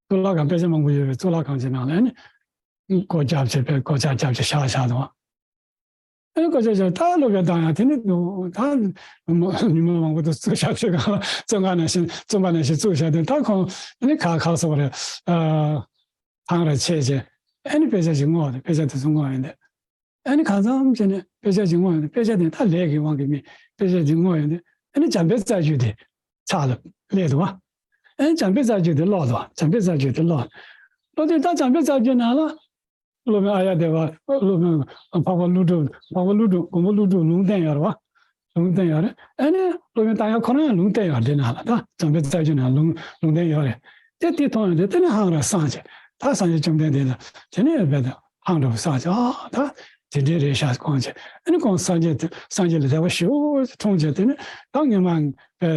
གཙུག་ལག་ཁང་དཔེ་ཆ་མང་པོ་ཡོད་པའི་གཙུག་ལག་ཁང་ཅིག་ནང་ལ་ཨེ་ནི་སྒོ་རྒྱབ་བྱས་པའི་སྒོ་ལྕགས་རྒྱབ་བྱས་བཞག་བཞག་འདུག་ཨ། ཨེ་ནི་སྐུ་ཞབས་ཀྱིས་ད་སློབ་དཔོན་བཏང་ཡག་དེ་ནི་འདུག་ད་མི་མང་མང་པོ་དུ་བཙུགས་བཞག་དུས་གང་ལ་བཙོན་ཁང་ནང་བཞིན་བཙོན་པ་ནང་བཞིན་བཙུགས་བཞག་དུས་ད་ཁོང་ཨེ་ནི་ག་ག་སོགས་རེད། ཨ་ཐང་ར་ཆད་བྱས་ཨེ་ནི་དཔེ་ཆ་ཞིག་བསྔོགས་ཏེ་དཔེ་ཆ་དེ་ཚོ་བསྔོགས་ཡོང་དུས་ཨེ་ནི་གང་འཚམ་བྱས་ནས་དཔེ་ཆ་ཞིག་བསྔོགས་ཡོང་དུས་དཔེ་ཆ་དེ་ད་ལས་ཀྱི་དབང་གིས་མིན་དཔེ་ཆ་ཞིག་བསྔོགས་ཡོང་དུས་ཨེ་ནི་འཇམ་དཔལ་རྩ་རྒྱུད་དེ་ཚར་ལ་སླེབས་འདུག་བ། ཨེ་ནི་འཇམ་དཔལ་རྩ་རྒྱུད་དེ་ཀློག་འདུག་བ། འཇམ་དཔལ་རྩ་རྒྱུད་དེ་ཀློག་ཀློག་དུས་ད་འཇམ་དཔལ་རྩ་རྒྱུད་ནང་ལ། སློབ་དཔོན་ཨཱརྱ་དེ་བ། སློབ་དཔོན་འཕགས་པ་ཀླུ་སྒྲུབ། འཕགས་པ་ཀླུ་སྒྲུབ། མགོན་པོ་ཀླུ་སྒྲུབ་ལུང་བསྟན་ཡོད་རེད་བ། ལུང་བསྟན་ཡོད་རེད། ཨ་ནི་སློབ་དཔོན་རྟ་དབྱངས་ཁོ་རང་ཡང་ལུང་བསྟན་ཡོད་རེད། དེ་ནང་ལ་ད་འཇམ་དཔལ་རྩ་རྒྱུད་ནང་ལུང་ལུང་བསྟན་ཡོད་རེད། དེ་དེ་མཐོང་ཡོང་དུས་དེ་ནས་ཧང་ར་སངས་བྱས། ད་སངས་རྒྱས་བཅོམ་ལྡན་འདས་ལ་དེ་ནས་རྦད་དེ་ ཧང་འདྲ་བོ་བསགས་བྱས། ཨ་ད་དེ་འདྲའི་རེད་ཤག་དགོངས་བྱས། ཨ་ནི་ཁོང་སངས་རྒྱས་དེ་སངས་རྒྱས་ལ་དད་པ་ཞེ་པོ་ཅིག་འཁྲུངས་བྱས། དེ་ནི་ད་སྔོན་མ་པའི་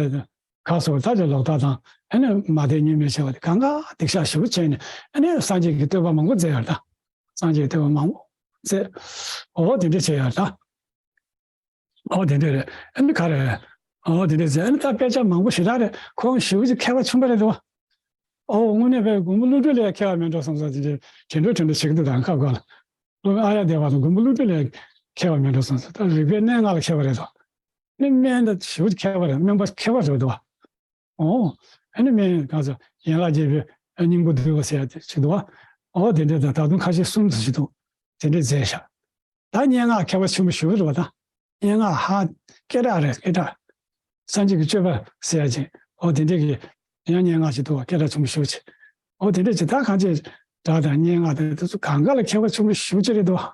ག་སོགས་ད་ཅིག་ལོག་ལྟ་དང་། ཨ་ནི་མ་དད་གཉིས་མེད་བྱས་པ་དེ་གང་ག་སྡིག་བཤགས་ཞེ་པོ་བྱས་ནས། ཨ་ནི་སངས་རྒྱས་ཀྱི་བསྟོད་པ་མང་པོ་མཛད་ཡོད་ད། སངས་རྒྱས་ཀྱི་བསྟོད་པ་མང་པོ་མཛད། འོ་དེ་འདྲ་བྱས་ཡོད་ད། འོ་དེ་འདྲ་རེད། ཨ་ནི་ག་རེ། འོ་དེ་འདྲ་ཟེར། ཨ་ནི་ད་དཔེ་ཆ་མང་པོ་ཞེ་དྲག་རེད། ཁོང་ཞེ་པོ་ཅིག་མཁས་པ་ཆེན་པོ་རེད་འདུག། ཨོ་དངོས་གནས་དཔེ་མགོན་པོ་ཀླུ་སྒྲུབ་ལས་མཁས་པ་མེད་འགྲོ་བསམ་བསམ་དེ་འདྲ་དྲན་འགྲོ་དྲན་འགྲོ་བྱེད་ཀྱི་འདུག་ད་སྐབས་འགའ་ལ། སློབ་དཔོན་ཨཱརྱ་དེ་བ་དང་མགོན་པོ་ཀླུ་སྒྲུབ་ལས་མཁས་པ་མེད་འགྲོ་བསམ་བསམ། ད་རིག་པའི་གནས་ལྔ་ལ་མཁས་པ་རེད་འདུག། ཨ་ནི་སྨན་ད་ཞེ་པོ་ཅིག་མཁས་པ་རེད། སྨན་པ་མཁས་པ་རེད་འདུག་བ། ཨོ། ཨ་ནི་སྨན་གང་ཟེར་ཡན་ལག་བརྒྱད་པའི་སྙིང་པོ་བསྡུས་པ་ཟེར་ཡ་དེ་ཅིག་འདུག་བ། ཨོ་དེ་འདྲ་དང་ད་དུང་ཁ་ཤས་གསུམ་ཙམ་ཞིག་འདུག། དེ་འདྲ་མཛད་ཤག། ད་སྙན་ངག་མཁས་པ་ཆེན་པོ་ཞེ་པོ་རེད་བ་ད། སྙན་ངག་ཧ་སྐད་གྲགས་རེད། སྐད་གྲགས། སངས་རྒྱས་ཀྱི་སྤྱོད་པ་ཟེར་ཡ་ཅིག། ཨོ་དེ་འདྲ་གི་ཡང་སྙན་ངག་ཅིག་འདུག་བ། སྐད་གྲགས་ཆེན་པོ་ཞེ་པོ་ཅིག། ཨོ་དེ་འདྲ་ཅིག། ད་གང་ཅི་སྒྲ་དང་སྙན་ངག་དང་དེ་ཚོ་གང་ག་ལ་མཁས་པ་ཆེན་པོ་ཞེ་པོ་ཅིག་རེད་འདུག་བ།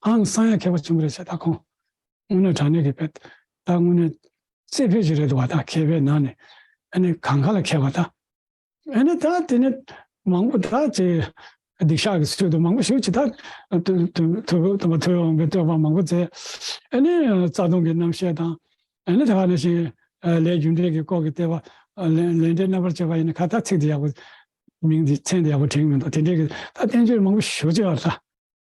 ཧང་སང་ཡ་མཁས་པ་ཆེན་པོ་རེད་ཤག་ད་ཁོང་། དངོས་གནས་དྲང་གནས་ཀྱི་དཔེ། ད་དངོས་གནས་རྩེ་ཕུད་ཅིག་རེད་འདུག་བ། ད་མཁས་པའི་ནང་ནས་ཨ་ནི་གང་ག་ལ་མཁས་པ་ད། ཨ་ནི་ད་དེ་ནི་མང་པོ་ད་ཅིག་སྡིག་བཤགས་ཀྱི་ཚུལ་དུ་མང་པོ་ཞིག་ཅིག་ད་ཐུབ་ཐུབ་ཐུབ་ཐུབ་པ་ཐུབ་འོང་པའི་བསྟོད་པ་མང་པོ་མཛད། ཨ་ནི་རྩ་ལྟུང་གི་རྣམ་བཤད་དང་། ཨ་ནི་ད་ག་ནང་བཞིན་ལས་རྒྱུ་འབྲས་ཀྱི་སྐོར་གྱི་བསྟོད་པ། ལས་ལས་འབྲས་རྣམ་པར་དཔྱད་པ་ཡིན་ན་ག་ད་ཚིག་དེ་ཡག་པོ་མིང་དེ་མཚན་དེ་ཡག་པོ་དྲན་གྱི་མི་འདུག། དེ་འདྲའི་གི་ད་བསྟན་བཅོས་མང་པོ་ཞིག་ཅིག་ཡོད་ད།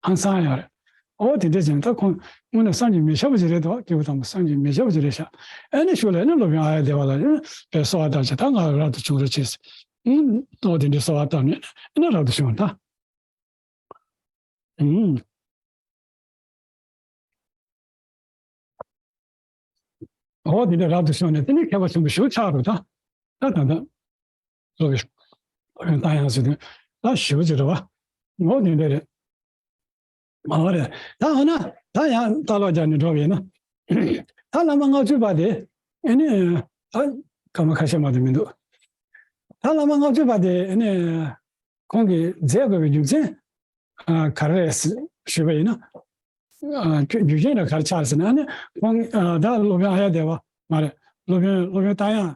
ཧང་སང་ཡོད་རེད། ཨོ་དེ་འདྲ་བྱས་ན་ད་ཁོང་དངོས་གནས་སངས་རྒྱས་མི་ཤ་བ་ཅིག་རེད་དོ། སྐྱེས་བུ་དམ་པ་སངས་རྒྱས་མི་ཤ་བ་ཅིག་རེད་ཤག། ཨ་ནི་ཞུ་ལ་ཨ་ནི་སློབ་དཔོན་ཨཱརྱ་དེ་བ་ལ་ཨ་ནི་དཔེ་གསོལ་བ་བཏབ་བྱས། ད་ང་རབ་ཏུ་བྱུང་རོགས་བྱེད་ཟེར། ཨུམ། ཨོ་དེ་འདྲ་གསོལ་བ་བཏབ་ནས་ཨ་ནི་རབ་ཏུ་བྱུང་ད། ཨུམ། འོ་དེ་འདྲ་རབ་ཏུ་བྱུང་ནས་དེ་ནས་མཁས་པ་ཆེན་པོ་ཞིག་ཆགས་འགྲོ་ད། ད་ད་ད། སློབ་དཔོན་རྟ་དབྱངས་ཟེར་དུས་ད་ཞེ་པོ་ཅིག་རེད་བ། འོ་དེ་འདྲ་རེད། འོ་རེད། ད་འོ་ན་ད་ཡང་ལྟ་ཀློག་རྒྱག་ནས་འགྲོ་བ་ཡིན་ན། ད་བླ་མ་ལྔ་བཅུ་པ་དེ་ཨེ་ནི་ད་སྐར་མ་ཁ་ཤས་མ་གཏོགས་མི་འདུག། ད་བླ་མ་ལྔ་བཅུ་པ་དེ་ཨེ་ནི་ཁོང་གིས་མཛད་དགོས་པའི་རྒྱུ་མཚན་ཨ་ག་རེ་རེད་ཞུས་པ་ཡིན་ན། ཨ་རྒྱུ་རྒྱུ་རྐྱེན་ལ་ག་རེ་ཆགས་ཟེར་ན། ཨ་ནི་ཁོང་ཨ་ད་སློབ་དཔོན་ཨཱརྱ་དེ་བ་མ་རེད། སློབ་དཔོན་སློབ་དཔོན་རྟ་དབྱངས།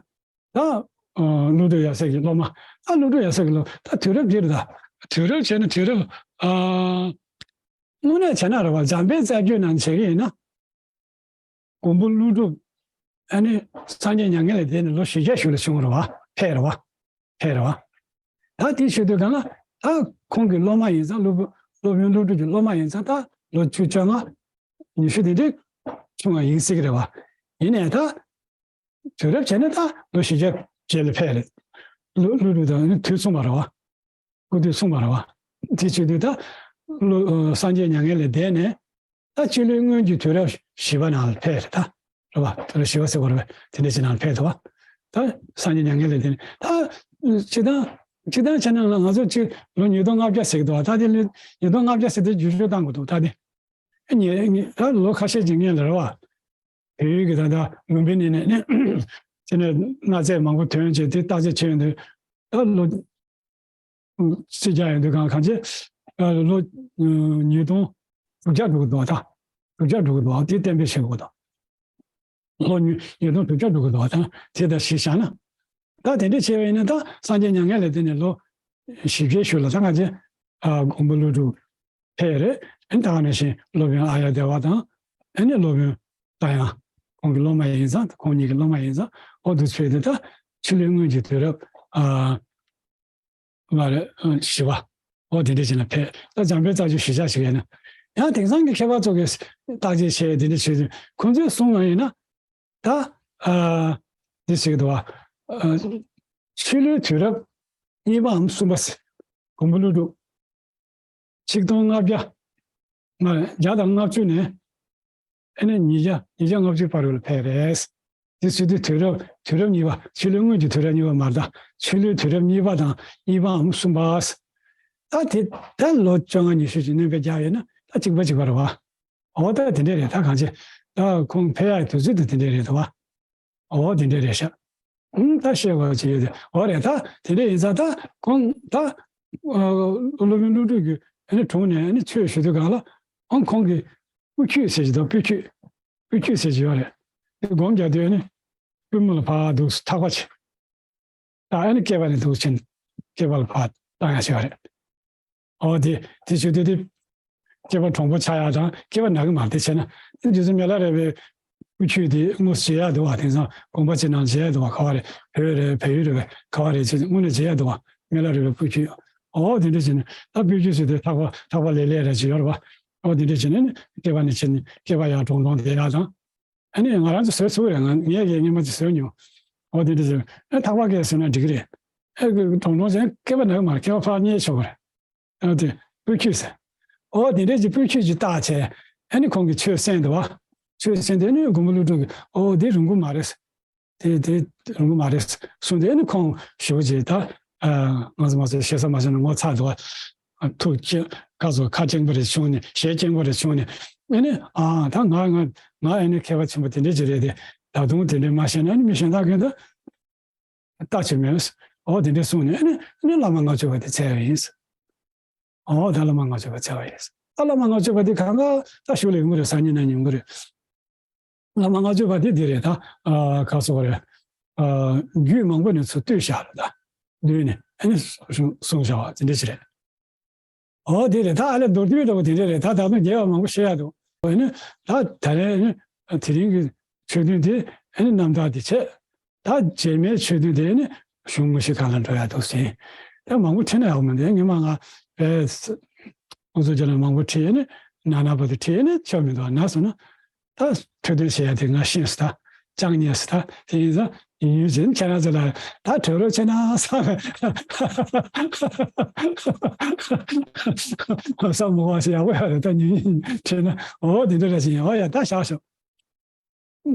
ད་ཨ་ཀླུ་སྒྲུབ་ཡབ་སྲས་ཀྱི་སློབ་མ། ད་ཀླུ་སྒྲུབ་ཡབ་སྲས་ཀྱི་སློབ། ད་དུས་རབས་འདིར་ད་དུས་རབས་བྱས་ན་དུས་རབས་ཨ་དངོས་གནས་བྱས་ན་རེད་བ། འཇམ་དཔལ་རྩ་རྒྱུད་ནང་བྱེད་ཀྱི་ཡིན་ན། མགོན་པོ་ཀླུ་སྒྲུབ་ཨ་ནི་སངས་རྒྱས་མྱ་ངན་ལས་འདས་ནས་ལོ་བཞི་བརྒྱ་ཞིག་ལ་བྱུང་རེད་བ། ཕེབས་རེད་བ། ཕེབས་རེད་བ། ད་དེ་ཞུ་དུས་གང་ལ་ད་ཁོང་གི་སློབ་མ་ཡིན་ཙང་། སློབ་དཔོན་སློབ་དཔོན་ཀླུ་སྒྲུབ་ཀྱི་སློབ་མ་ཡིན་ཙང་ད་ལོ་བཅུ་བཅོ་ལྔ་ཉི་ཤུ་དེ་འདྲའི་བྱུང་བ་ཡིན་སྲིད་ཀྱི་རེད་བ། ཡིན་ནའི་ད་དུས་རབས་བྱས་ན་ད་ལོ་བཞི་བརྒྱ་རྗེས་ལ་ཕེབས་རེད། ཀླུ་ཀླུ་སྒྲུབ་དང་དུས་མཚུངས་པ་རེད་བ། སྐུ་དུས་མཚུངས་པ་རེད་བ། དེ་བྱེད་དུས་ད་ཀླུ་ཨ་སངས་རྒྱས་མྱ་ངན་ལས་འདས་ནས་ད་སྤྱི་ལོའི་སྔོན་གྱི་དུས་རབས་བཞི་པ་ནང་ལ་ཕེབས་རེད་ད། རེད་བ། དུས་རབས་བཞི་པ་ཟེར་བ་རེད་བ། དེ་འདྲ་ཞིག་ནང་ལ་ཕེབས་འདུག་བ། ད་སངས་རྒྱས་མྱ་ངན་ལས་འདས་ནས་ད་སྤྱིར་བཏང་སྤྱིར་བཏང་བྱས་ན་ང་ཚོ་སྤྱི་ལོ་ཉིས་སྟོང་ལྔ་བརྒྱ་ཟེར་གྱི་འདུག་བ། ད་དེ་ལོ་ཉིས་སྟོང་ལྔ་བརྒྱ་ཟེར་དུས་བསྒྱུར་བཅོས་བཏང་དགོས་འདུག། ད་དེ་ཉེ་ཉེ་ད་ལོ་ཁ་ཤས་ཀྱི་སྔོན་ལ་རེད་བ། བལ་ཡུལ་གྱི་ད་ལྟ་ལུམ་བི་ནི་ནས་ནས་དེ་ནས་གནའ་རྫས་མང་པོ་ཐོན་བྱས་དེ་བརྟག་དཔྱད་བྱས་ཡོང་དུས། ད་ལོ་རྩིས་རྒྱག་ཡོང་དུས་གང་གང་ཅི་ལོ་ཉིས་སྟོང་དྲུག་བརྒྱ་འགྲོ་གི་འདུག་བ། ད་དྲུག་བརྒྱ་འགྲོ་གི་འདུག་བ། དེ་གཏན་འབེབས་བྱེད་དགོས་འདུག། ལོ་ཉིས་ཉིས་སྟོང་དྲུག་བརྒྱ་འགྲོ་གི་འདུག་བ། ད་དེ་ལྟར་གཞི་བཞག་ན། ད་དེ་འདྲ་བྱས་པ་ཡིན་ན་ད་སངས་རྒྱས་མྱ་ངན་ལས་འདས་ནས་ལོ་བཞི་བརྒྱའི་ཤུལ་ལ་ད་གང་ཅི་ཨ་མགོན་པོ་ཀླུ་སྒྲུབ་ཕེབས་རེད། ཨ་ནི་ད་ག་ནང་བཞིན་སློབ་དཔོན་ཨཱརྱ་དེ་བ་དང་། ཨ་ནི་སློབ་དཔོན་རྟ་དབྱངས་ཁོང་གི་སློབ་མ་ཡིན་ཙང་། ཁོང་གཉིས་ཀྱི་སློབ་མ་ཡིན་ཙང་། འོ་དེ་ཚོས་དེ་ད་ཕྱི་ལོའི་སྔོན་གྱི་དུས་རབས་ཨ་མ་རེད། ཨ་བཞི་པ། འོ་དེ་འདྲ་བྱས་ན་ཕེབས། ད་འཇམ་དཔལ་རྩ་རྒྱུད་གཞིར་བཞག་བྱེད་ཡིན་ན། ཡང་དེང་སང་གི་མཁས་པ་ཚོ་གིས་བརྟག་དཔྱད་བྱས་དེ་འདྲ་བྱས་དུས་ཁོང་ཚོས་གསུངས་པ་ཡིན་ན། ད་ཨ་འདི་ཟེར་གྱི་འདུག་བ། ཨ་ཕྱི་ལོའི་དུས་རབས་གཉིས་པའམ་གསུམ་པ་ཟེར། མགོན་པོ་ཀླུ་སྒྲུབ་ཆིག་སྟོང་ལྔ་བརྒྱ་མ་རེད། བརྒྱ་དང་ལྔ་བཅུ་ནས་ཨ་ནི་ཉིས་བརྒྱ་ཉིས་བརྒྱ་ལྔ་བཅུ་བར་དུ་ལ་ཕེབས་རེད། དེ་ཚོ་དུས་དུས་རབས་དུས་རབས་གཉིས་པ། ཕྱི་ལོའི་སྔོན་གྱི་དུས་རབས་གཉིས་པ་མ་རེད། ད་ཕྱི་ལོའི་དུས་རབས་གཉིས་པ་དང་གཉིས་པའམ་གསུམ་པ། ད་དེ་ད་ལོ་བཅོ་ལྔ་ཉི་ཤུ་ཅིག་སྣོན་པ་རྒྱག་ཡོད་ན་ད་གཅིག་པ་གཅིག་པ་རེད་བ། འོ་ད་དེ་འདྲས་རེད། ད་གང་ཅི་ད་ཁོང་ཕེབས་ཡག་དུས་ཚོད་དེ་དེ་འདྲས་རེད་འདུག་བ། འོ་དེ་འདྲས་རེད་ཤག། ཨང་། ད་བཤད་དགོས་ཅིག་ཡོད་དེ། འོ་རེད། ད་དེ་འདྲས་ཡིན་ཙང་ད་ཁོང་ད་ཨ་སློབ་དཔོན་ཀླུ་སྒྲུབ་ཀྱི་ཨ་ནི་དྲུང་ནས་ཨ་ནི་ཆོས་ཞུ་དུས་གང་ལ་ཨང་། ཁོང་གིས་པུ་ཁྱུད་ཟེར་གྱི་འདུག། པུ་ཁྱུད། པུ་ཁྱུད་ཟེར་གྱི་ཡོད་རེད། དེ་སྒོམ་རྒྱག་དུས་ཨ་ནི་པུས་མོ་ལ་ཕར་འདུག་ཐག་པ་བྱས། ད་ཨ་ནི་སྐེད་པ་ནས་འདུག་ཕྱིན། སྐེད་པ་ལ་ཕར་བཏང་ཡག་བྱས་པ་རེད། ཨོ་དེ་དེ་བྱེད་དུས་དེ་ སྐྱེས་པ་གྲུང་པོ་ཆགས་ཡག་དང་སྐྱེས་པ་ན་གི་མ་རེད། དེ་བྱས་ན་རྗེ་བཙུན་མི་ལ་རས་པའི་བཀོད་ཁྱད་དེ་དངོས་སུ་མཇལ་ཡག་འདུག་བ། དེང་སང་དགོངས་པ་ཅིག་ནང་མཇལ་ཡག་འདུག་བ། ག་བ་རེད། བོད་རེད། བལ་ཡུལ་རེད། ག་བ་རེད་ཅེས་དངོས་གནས་མཇལ་ཡག་འདུག་བ། མི་ལ་རས་པའི་བཀོད་ཁྱད། ཨོ་དེ་འདྲ་བྱས་ནས་ད་བཀོད་ཁྱད་ཟེར་དུས་ཐག་པ་ཐག་པ་ལེ་ལེ་རེ་ཅིག་ཡོད་རེད་བ། ཨོ་དེ་འདྲ་བྱས་ནས་ནི་སྐྱེས་པ་ནས་བྱས་ནས་སྐྱེས་པ་ཡག་གྲུང་གྲུང་བསྡད་ཡག་དང་། ཨ་ནི་ང་རང་ཚོ་བཟོས་ཚུགས་རེད། ང་ངས་ཀྱིས་སྔོན་མ་ཅིག་བཟོས་མྱོང་། ཨོ་དེ་འདྲ་བྱས། ཨ་ཐག་པ་སྐད་ཟེར་ན་འགྲིག་གི་རེད། ཨ་གྲུང་གྲུང་བྱས་སྐྱེས་པ་ན་གི་མ་རེད། སྐྱེས་པ་ཕར་བསྙལ་ཆོག་གི་རེད། ཨ་དེ་བཀོད་ཁྱད་ཟེར། ཨོ་དེ་འདྲས་ཀྱི་བཀོད་ཁྱད་ཅིག་བཏགས་བྱས། ཨ་ནི་ཁོང་གིས་ཆོས་གསན་འདུག་བ། ཆོས་གསན་དུས་ཨ་ནི་མགོན་པོ་ཀླུ་སྒྲུབ་ཀྱིས་ཨོ་དེ་རིང་པོ་མ་རེད། དེ་དེ་རིང་པོ་མ་རེད་གསུངས་དུས་ཨ་ནི་ཁོང་ཞེ་པོ་ཅིག་ད་ཨ་ང་ཚོ་ང་ཚོ་ཞེ་ས་མ་ཞེ་ན་ངོ་ཚ་འདུག་བ། ཐུགས་ཁ་ཚོ་ཁ་སྐྱེངས་པ་རེ་བྱུང་ནས་ཞེ་སྐྱེངས་པ་རེ་བྱུང་ནས། ཨ་ནི་ཨ་ད་ང་ང་ང་ཨ་ནི་མཁས་པ་ཆེན་པོ་དེ་འདྲས་ཅིག་རེད་དེ། ད་དུང་དེ་འདྲས་མ་བཤད་ན་ཨ་ནི་མི་གཞན་དག་གིས་ད་ལྟ་ཅི་མིན། ཨོ་དེ་འདྲས་གསུངས་ནས་ཨ་ནི་ཨ་ནི་བླ་མ་ལྔ་མཆོད་པ་དེ་བཙལ་བ་ཡིན། ཨོ་ད་བླ་མ་ལྔ་མཆོད་པ་བཙལ་བ་ཡིན། ད་བླ་མ་ལྔ་མཆོད་པ་དེ་གང་ག་ད་གཞུག་ལ་ཡོང་གི་རེད། སང་ཉིན་གནངས་ཉིན་ཡོང་གི་རེད། བླ་མ་ལྔ་མཆོད་པ་དེ་འདི་རེད་ད། ཨ་ག་སོགས་རེད། ཨ་རྒྱུད་མང་པོ་ནས་ཚུར་བཏུས་བཞག་རེད་ད། བསྡུས་ནས་ཨ་ནི་གསུངས་བཞག་པ་དེ་འདྲས་ཅིག་རེད། ཨོ་དེ་རེད་ད། ཨ་ལས་མདོར་བསྡུས་འདྲ་པོ་དེ་འདྲས་རེད་ད། ད་དུང་རྒྱས་པ་མང་པོ་བཤད་ཡག་འདུག་ཨ་ནི་ད་ད་རེས་ཨ་ནི་དེ་རིང་གི་ཆོས་ཐུན་དེ་ཨ་ནི་རྣམ་ཐར་དེ་བྱས། ད་རྗེས་མའི་ཆོས་ཐུན་དེ་ནི་གཞུང་དངོས་གཞི་སྒང་ལ་འགྲོ་ཡག་འདུག་ཟེར། ད་མང་པོ་ཁྲིད་ན་ཡག་པོ་མི་འདུག་སྔོན་མ་ང་བས་ཨུ་ཚུགས་རྒྱབ་ལ་མང་པོ་ཁྲིད་ནས་ན་ན་བར་དུ་ཁྲིད་ནས་ཆོག་མི་འདུག་ན་སོང་ན་ད་འཕྲོད་བསྟེན་བྱེད་ཡག་དེ་ང་ཤེས་སོང་ད། ཅང་ཉན་སོང་ད། དེ་ཡིན་ཙང་ཡིན་ཡུལ་ཅན་ཁྱེད་རང་ཚོ་ལ་ད་གྲོས་རོགས་བྱས་ན་བསམ་བསམ་མོ་བ་ཞིག་ཡག་པོ་ཡོད་རེད། ད་ཉིན་ཁྲིད་ན་འོ་དེ་འདྲ་ར་ཞིག་ཡིན། འོ་ཡ་ད་བཞག་ཤོག